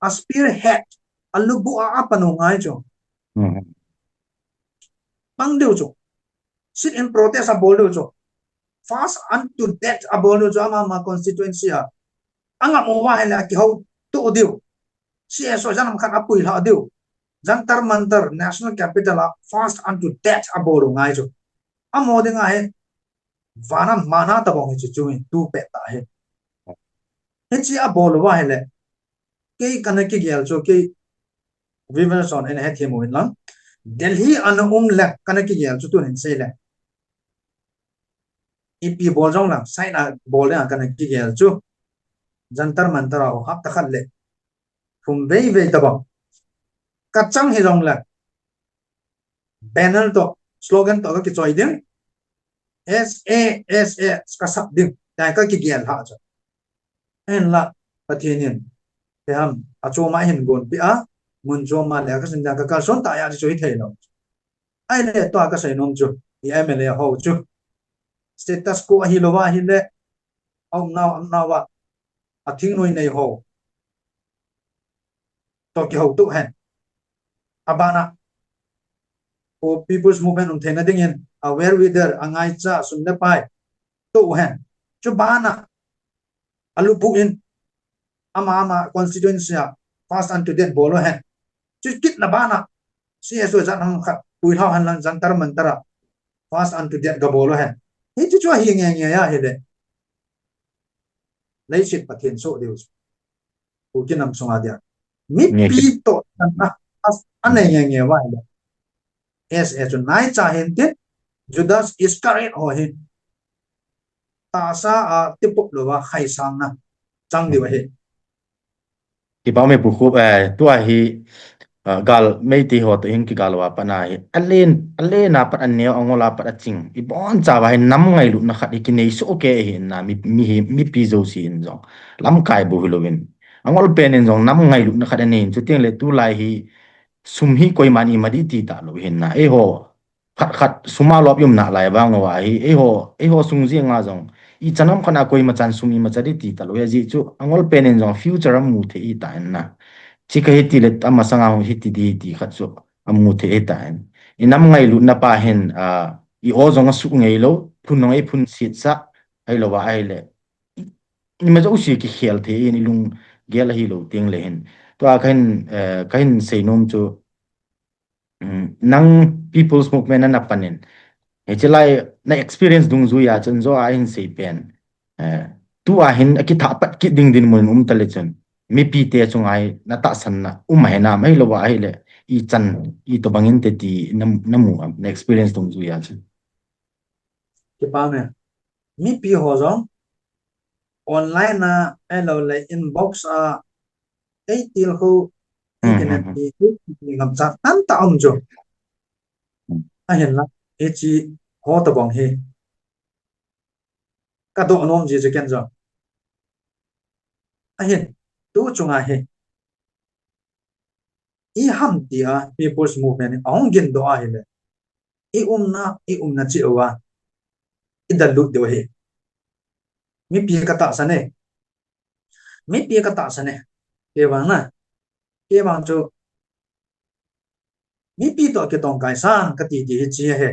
A spearhead. A lubu a apan u ngai chu. Mhm. Pang deu chu. Sit in protest abol deu chu. Fast unto death abol deu chu ama ama constituency a. Angam uva hile akihou to deu. C S O janam khat apui lha deu. Jantar Mantar National Capital a fast unto death abol u ngai chu. Amo ding ahi. Vana mana tabang hi chu chu hi tu pet ta hi. Hichi abol uva hile. Kei kana kigel chu kei Viverson en he thimu in lang. Delhi ana um le kana kigel chu tun hin sei le. Ipi bol jong lang, sign a bol le kana kigel chu. Jantar Mantar a hapta khat le. Thum vei vei tabang. Kachang hi jong le. Banner to, slogan to kakichoi ding. S A, S A, kasap ding. Tia kakigel lha chu. Hinla, Pathen in, te ham, achom a hin gonpi a, mun chom a le kasin dia kakalson ta ya chu hithei lou. Ahile tua kasei nom chu, i M L A ho chu. Status quo ahi lou va ahile, aum nau, aum nau va, athingnoi nei ho. To kihou to hen. Abana, o People's Movement um theina dingin, a well wither, angaicha, sum le pai, to hen. Chu bana, alubu in, ama ama constituency a, fast unto death bol u hen. Chu kit na bana, C S O janam khat, pui lha hen lang Jantar Mantar a, fast unto death gabol u hen. Hichi chu ahi nge nge ya hile. Leiset Pathen so deu chu. Kuki nam sunga dia. Mipi to na as anei nge nge va hile. S A chu naicha hin tin, Judas Iscariot ho hi. Tahsa a tipop lou va khaisang na chang diu ahi. Kipa me Pu Khup, eh, tua hi, ah, gal Meitei ho to hin kigal uva pat na hi. Alen, alen a pat aneo, angol a pat aching. Ibon chauva hi nam ngailutna khat hi kinei soh kei ahi na mi, mi hi, mipi jouse in jong. Lamkai bou hilou in. Angol pen in jong nam ngailutna khat anei in. Chuteng le tulai hi sum hi koiman ima ding ti talou hin na. Eiho, khat khat sum a lop i um nalai vang uva hi, eiho, eiho sung jeng a jong. Ichan ham khat a koima chan sum ima cha ding ti talou. Ajeh chu, angol pen in jong future amu thei ahitan na. Chi kahi ti le, amasang a hung hiti ding ti khat chu amu thei ahitan. I nam ngailutna pa hin, ah, i o jong asuh ngei lou, phun jong eiphun setsah, ahilou va ahile. Ima jouse kikhel thei in i lunggel ahilou teng le hin. Tua kahin, eh, kahin sei nom chu, um, nang People's Movement na na pan in. Hichi lai na experience dungjui a chun jo a hin sei pen. Eh, tua hin akithah pat kit ding dinmun um ta le chun. Mipi te chunga hi na tahsan na um ahi nam ahilou va ahile. Ichan, itobang in te ti na, na mu am, na experience dungjui a chun. Kipa me. Mipi ho jong online a, ahilou le inbox a, ei til khu, hmm, internet hmm, hmm, ti, ti ngam cha, tamtah um jo. Hmm. Ahin la, hichi ho tobang hi. Ka doh nom ji je ken jo. Ahin, tu chunga hi. I ham tia People's Movement in ahung gin doh ahile. I umna, i umna cheh uva. I dalut diu ahi. Mipi ka tahsan e. Mipi ka tahsan e. Kei vang na. Kei vang chu. Mipi to kitong kaisan kati ti hichi ahi.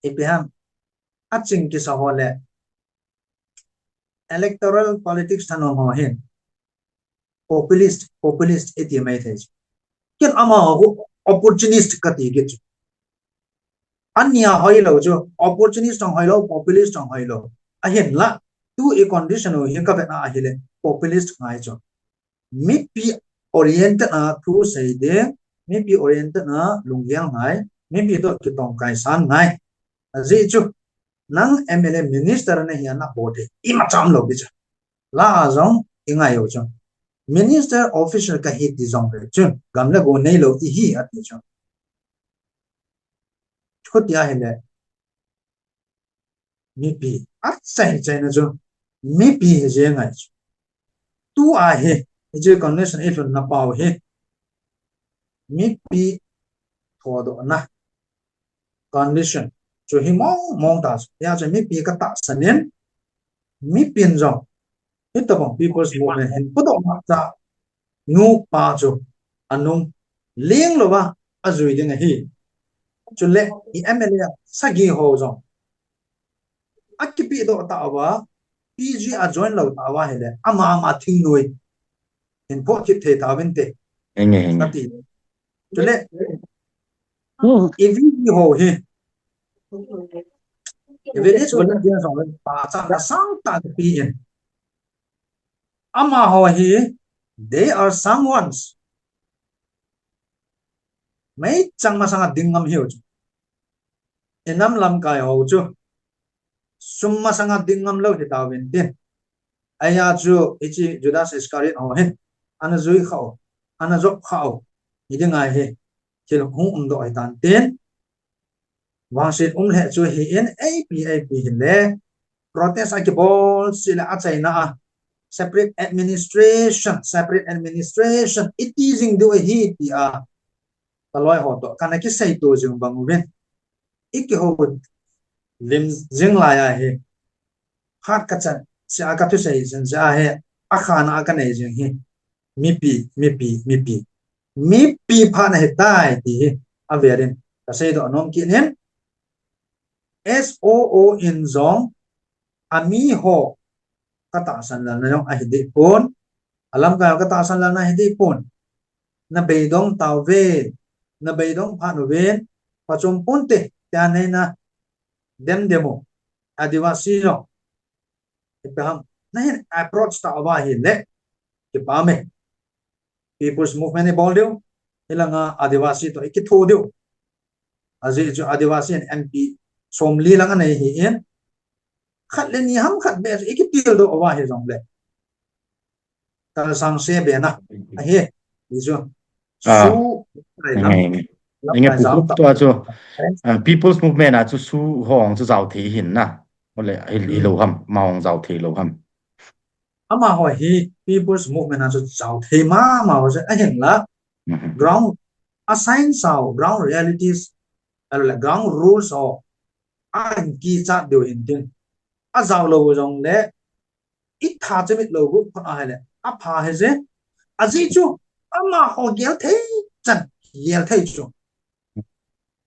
Ipi ham. Aching kisa ho le. Electoral politics thanom ho hin. Populist, populist iti mai thei chu. Ken amaho opportunist kati kit chu. Ania hoilou chu, opportunist jong hoilou, populist jong hoilou. Ahin la, tu i condition u hi ka vet na ahile, populist ngai chu. Mipi oriented a thu sei ding, mipi oriented a lunggel ngai, mipi to kitong kaisan ngai. Ajeh chu, nang M L A minister na hi ana bol thei, ima cham lou bi chu. La a jong, ngai u chu. Minister official kahi ti jongle chun, gam le go neilou ihi ati chu. Chuti ahile, mipi, achaina chu, mipi hi jeng ngai chu. Tua hi, hiche condition ilhunna pau hi, mipi thodohna condition chu hi mong mong ta chu. Hia chu mipi katahsan in, mipin jong, hitobang People's Movement hin pudoh masa nupa chu anung lenglouva ajui ding ahi. Chule i M L A sagi ho jong akipedoh tauva, P G ajoin lou tauva hile, ama ama thingnoi hin phoh thip thei tauvinte. Henge, henge. Kati. Chule, Hmm. i V V ho hi, i village volunteer jong le pachatna sangtah kape in. Amaho hi, they are someones. Meichang masanga ding ngam hiu chu. Inam lamkai ho chu, sum masanga ding ngam lou hitauvin tin. Ahi a chu, hiche Judas Iscariot ho hin, ana jui khau, ana jop khau, hiding ahi, thil hung umdoh hitan tin. Vangset um lheh chu hi in, eipi, eipi hile, protest akibol seh le achaina a, separate administration, separate administration, iti jing diu ahi tia, kaloi ho toh kana kiseito jing bang uvin, ikihou lim jing lai ahi, phat kachan seh a kathusei jing seh ahi, akhana a kanei jing hi, mipi, mipi, mipi. Mipi phat ahitai ti hi, avelin kaseidoh nom kit in, S O O in jong, amiho katahsan lalna jong ahi deh pon, alamkai ho katahsan lalna ahi deh pon. Nabeidong tauve, nabeidong phat uvin, phachom ponte, tia neina dem dem u, Adivasi jong. Ipi ham, nahin approach tauva hile, kipah e. People's Movement ibol diu, hilanga Adivasi toh ikitho diu. Ajeh chu Adivasi in M P somli lang anei hi in, khat le ni ham khat beh chu ikitildoh uva hijongle, kalsang se be na ahi, ti chu. Ah. SoO, Nge, nge. Nge, pu lam pu tua chu, ah, People's Movement a chu SoO ho chu jao thei hin na. Ole, hi, hilou ham, amaho jao thei lou ham. Amaho hi People's Movement a chu jao thei mama ho chu ahinla. Mhm. Ground, a science ho, ground realities, ahilou le ground rules ho, ahin kichat diu hin tin. Ajao lou jongle, itha chemit lou gu phot ahile, apha hije. Ajeh chu, amaho gel thei chan, gel thei chu.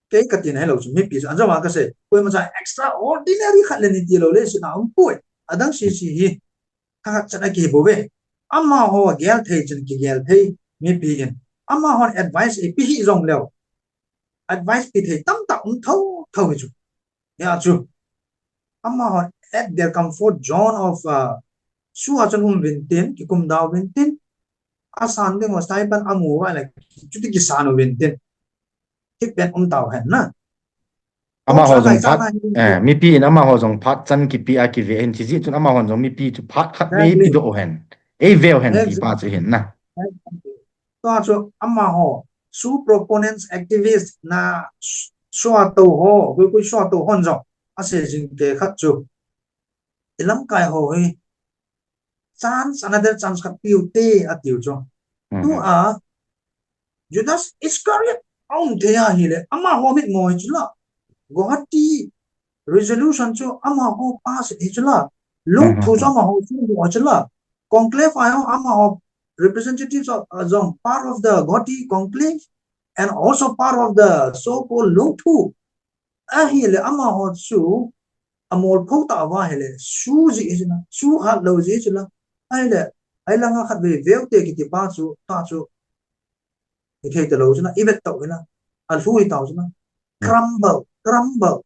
Kei katina hilou chu, mipi chu, anjoma kasei, koima cha extraordinary khat le ni tilou le sina umpoi. Adang sese hi, thakhat chan akibouve. Amaho gel thei chan kigel thei, mipi in. Amahon advice ipi hijongleu, advice pe thei tamtah um thou thou hi chu. Hia chu, amahon at their comfort zone of, uh, SoO a chun um vintin, kikum da uvintin, asan ding ho stipend amu uva le, chuti kisan uvintin, hiti pen um tau hen na. Amaho jong phat, eh, mipi in amaho jong phat chan kipe a kive hin, chujeh chun amahon jong mipi chu phat khat vei pe doh hen, eiveu hen ti pa chu hin na. Tua chu amaho, SoO proponents, activists na, SoO a tou ho, koi koi SoO a tou hon jong asei jing te khat chu, ilamkai ho hi chance, another chance khat peu te atiu chu. Mhm. Tua Judas Iscariot aum thei ahile, amaho mitmo hi chu la, Guwahati resolution chu amaho pass hi chu la, Lungthu chu amaho chu mu hi chu la, conclave a jong amaho representatives of, uh, jong part of the Guwahati conclave and also part of the so-called Lungthu. Ahile amaho chu amol pho tauva ahile, SoO jeh hi chu la, SoO hat lou jeh hi chu la. Ahile, ahilanga khat vei veu te kiti pa chu, ta chu, hithei talou chu la, ivet tau hi la, alhu hi tau chu la. Crumble, crumble.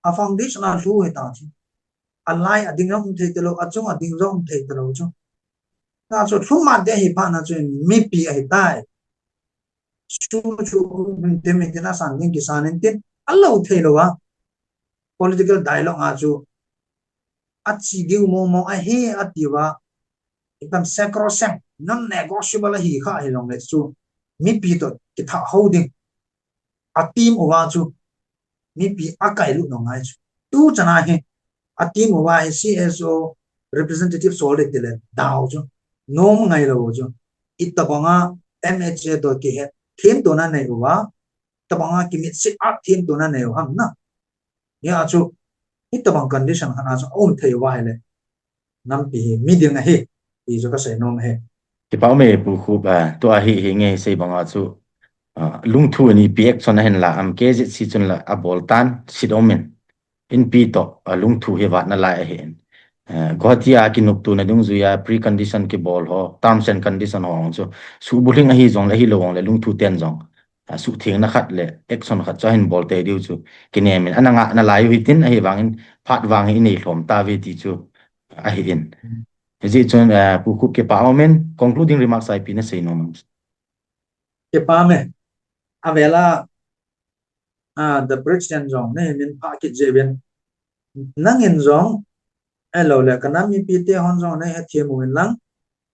A foundation alhu hi tau chu. Alai ading jong um thei talou, achung ading jong um thei talou chu. Ta chu, lhuman te hi pa na chu mipi ahitai. SoO chu, um, tin mitin asan ding kisan intin, alou thei louva. Political dialogue a chu, achi diu mong mong ahi atiuva, Itam sacrosanct, non-negotiable ahi kha hijongle chu, mipi toh kitha ho ding. A team uva chu, mipi akailut ngai chu. Tu chana hi, a team uva hi C S O representative sol le tile dau chu. Nom ngai lou chu. Itabanga M H A toh kihet themtona nei uva, tabanga kimitset a themtona nei u ham na. Hia chu, hitabang condition khat a chu aum thei uva hile, nampi hi mi ding ahi, ti chu kasei nom ahi. Kipa ume Pu Khup, ah, tua hi hi nge sei banga chu, ah, lungthu ni pi action ahin la am K Z C chun la abol tan sit om in. Inpi toh, ah, lungthu hi vatna lai ahi in. Eh, Guwahati a kinoptona dungjuia precondition kibol ho, terms and condition ho chu, subulhing ahi jongle, ahilou jongle lungthu ten jong, ah, suhthengna khat le action khat chu ahin bol tei diu chu kinem in. Ana ngahna lai u hitin, ahivangin phat vang hi inei lhom tauve ti chu ahi in. Hijeh chun, ah, Pu Khup kipa umin, concluding remarks ipi nasei nom am? Kipa ume. Avela, ah, the president jong nahin pha kit jeh uvin. Nangin jong, ahilou le, ka nam mipi te hon jong nahethem uvin lang.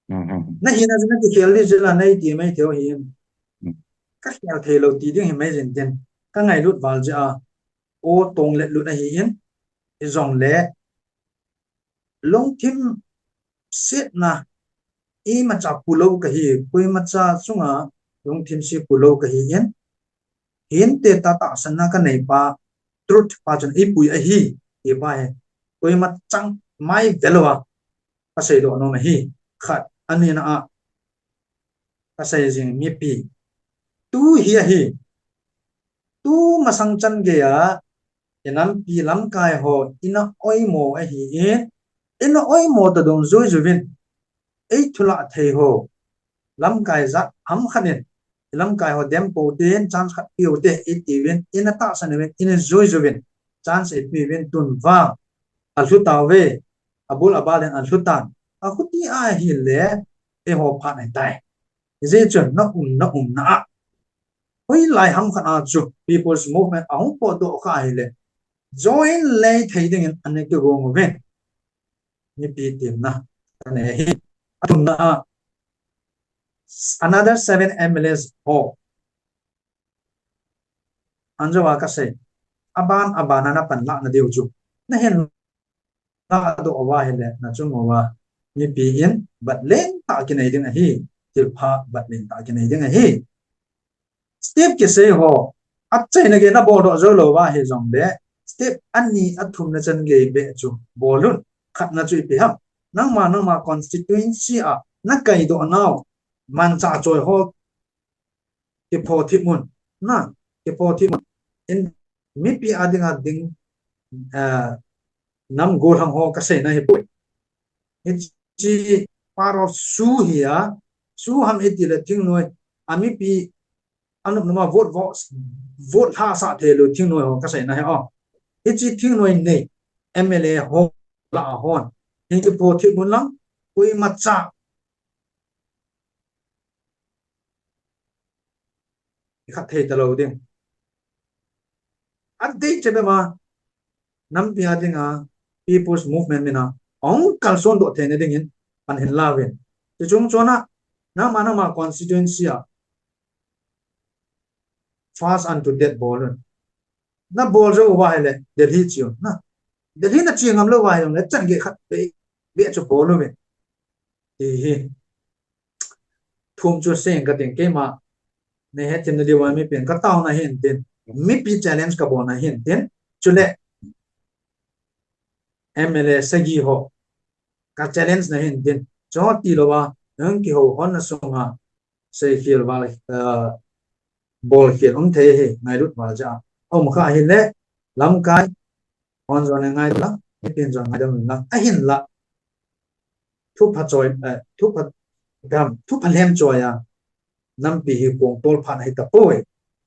Mhm. Nahina jeh a nakikhel ding jeh a naiti mai thei u ahin. Mm. Kakhel thei lou ti ding hi mai jin tin. Kangailut val jeh a, o tong let lut ahi in. Hijongle, lungthim setna, imacha pulou kahi, koimacha chunga lungthim se pulou kahi in, hinte tah tahsanna kanei pa, truth pa chun eipui ahi, ti pa hi, koima chang mai velou a, kasei doh nom ahi, khat, anina a, kasei jing mipi. Tu hi ahi. Tu masang chan geiya, inampi lamkai ho, ina oimo ahi in, ina oimo ta dungjuiju vin. Ei thulah thei ho. Lamkai jat ham khat in. Lamkai ho dem pou te in, chance khat pe u te, iti uvin, ina tahsan uvin, ina juiju vin. Chance eipe uvin tun vang. Alhu tauve, abul abal in alhu tan. Ahuti ahile, eiho phat ahitai. Hijeh chun na um, na umna a. Hoilai ham khat a chu People's Movement ahung potdoh kha ahile. Join lei thei dingin ana kigong uvin. Mipi temna. Kanei ahi. Athumna a. Another seven M L As ho. Anjou a kasei. Aban, aban a napan lah na diu chu. Nahin ladoh uva ahile, nachung uva, mipi in, bat lentah kinei ding ahi, thilpha bat lentah kinei ding ahi. Step kisei ho, achaina gei nabol doh jou lou uva ahi jongle, step ani athumna chan gei beh chu, bol un, khatna chu ipi ham. Nangma, nangma constituency a, nakaidoh nau, manchah choi ho, kiphothip un, na, kiphothip un. In, mipi a dinga ding, ah, nam gollhang ho kaseina ahipoi. Hiche part of SoO hi a, SoO ham iti le thingnoi, a mipi, anop numa vote, vote, vote lhasah thei lou thingnoi ho kaseina ahi o. Hiche thingnoi nei, M L A ho lah a hon. Hin kiphothip un lang, koimacha ikhat thei talou ding. Adei cheh bep a, nampi a dinga, People's Movement min a, ahung kalson doh theina dingin, pan hin la uvin. Chuche chung chon a, nangma nangma constituency a, fast unto death bol un. Nabol jou uva ahile, Delhi che un, na. Delhi nache ngam lou uva ahile, chan gei khat beh, beh chu bol uvin. Ti hi. Thum chu seiyin kating keima. Nahethem na diuva mipin kataona hintin. Mipi challenge kabolna hintin. Chule M L A sagi ho. Ka challenge na hintin. Chuti louva, nang kihou hon na sunga. Seikhel val, ah, bolkhel um thei hi, ngailut val jeh a. Aum kha ahile, lamkai, hon jong ngai lang, mipin jong ngaidam lang. Ahinla. Thupha choi, eh, thupha dam, thupha lhem choi a. Nampi hi kong tol phat ahi tapoi.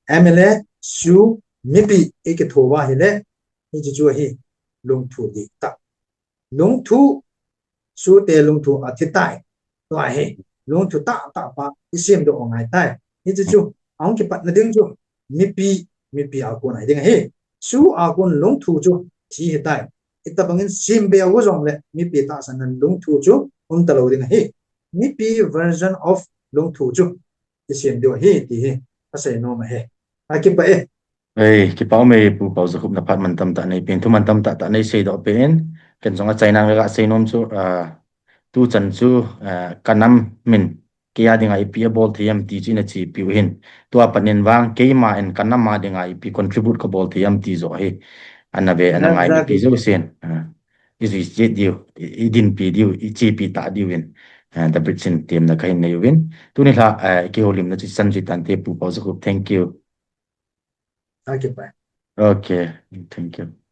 M L A, SoO, mipi, ikitho uva ahile, hiche chu ahi, lungthu dihtah. Lungthu, SoO te lungthu athi tai. Tua hi, lungthu tahtah pa, isemdoh u ngai tai. Hiche chu, ahung kipatna ding chu, mipi, mipi a kon ahi ding ahi. SoO a kon lungthu chu, thi ahitai. Itobangin sembe u jongle, mipi tahsan a lungthu chu, um talou ding ahi. mipi version of Lungthu chu isem diu ahi ti hi asei nom ahi. Akipah e. Ei, kipa ume Pu Paojakhup, na phat mantam tah nei pen, thu mantam tah tah nei seidoh pen, ken jong achaina a kasei nom chu, ah, tuchan chu, ah, ka nam min, kei a dinga ipi abol thei em ti chu ina chepiu hin. Tua panin vang, keima in ka nam a dinga ipi contribute kabol thei em ti joh hi. Ana ve, ana ngai mipi jousen. Ah, ijui chet diu, i, idinpi diu, ichepi tah diu in. Ah, the bridge in temna kahin nei uvin. Tuni lha, ah, kihoulimna chu chan chu tante Pu Paojakhup. Thank you. Akipah e. Okay, thank you.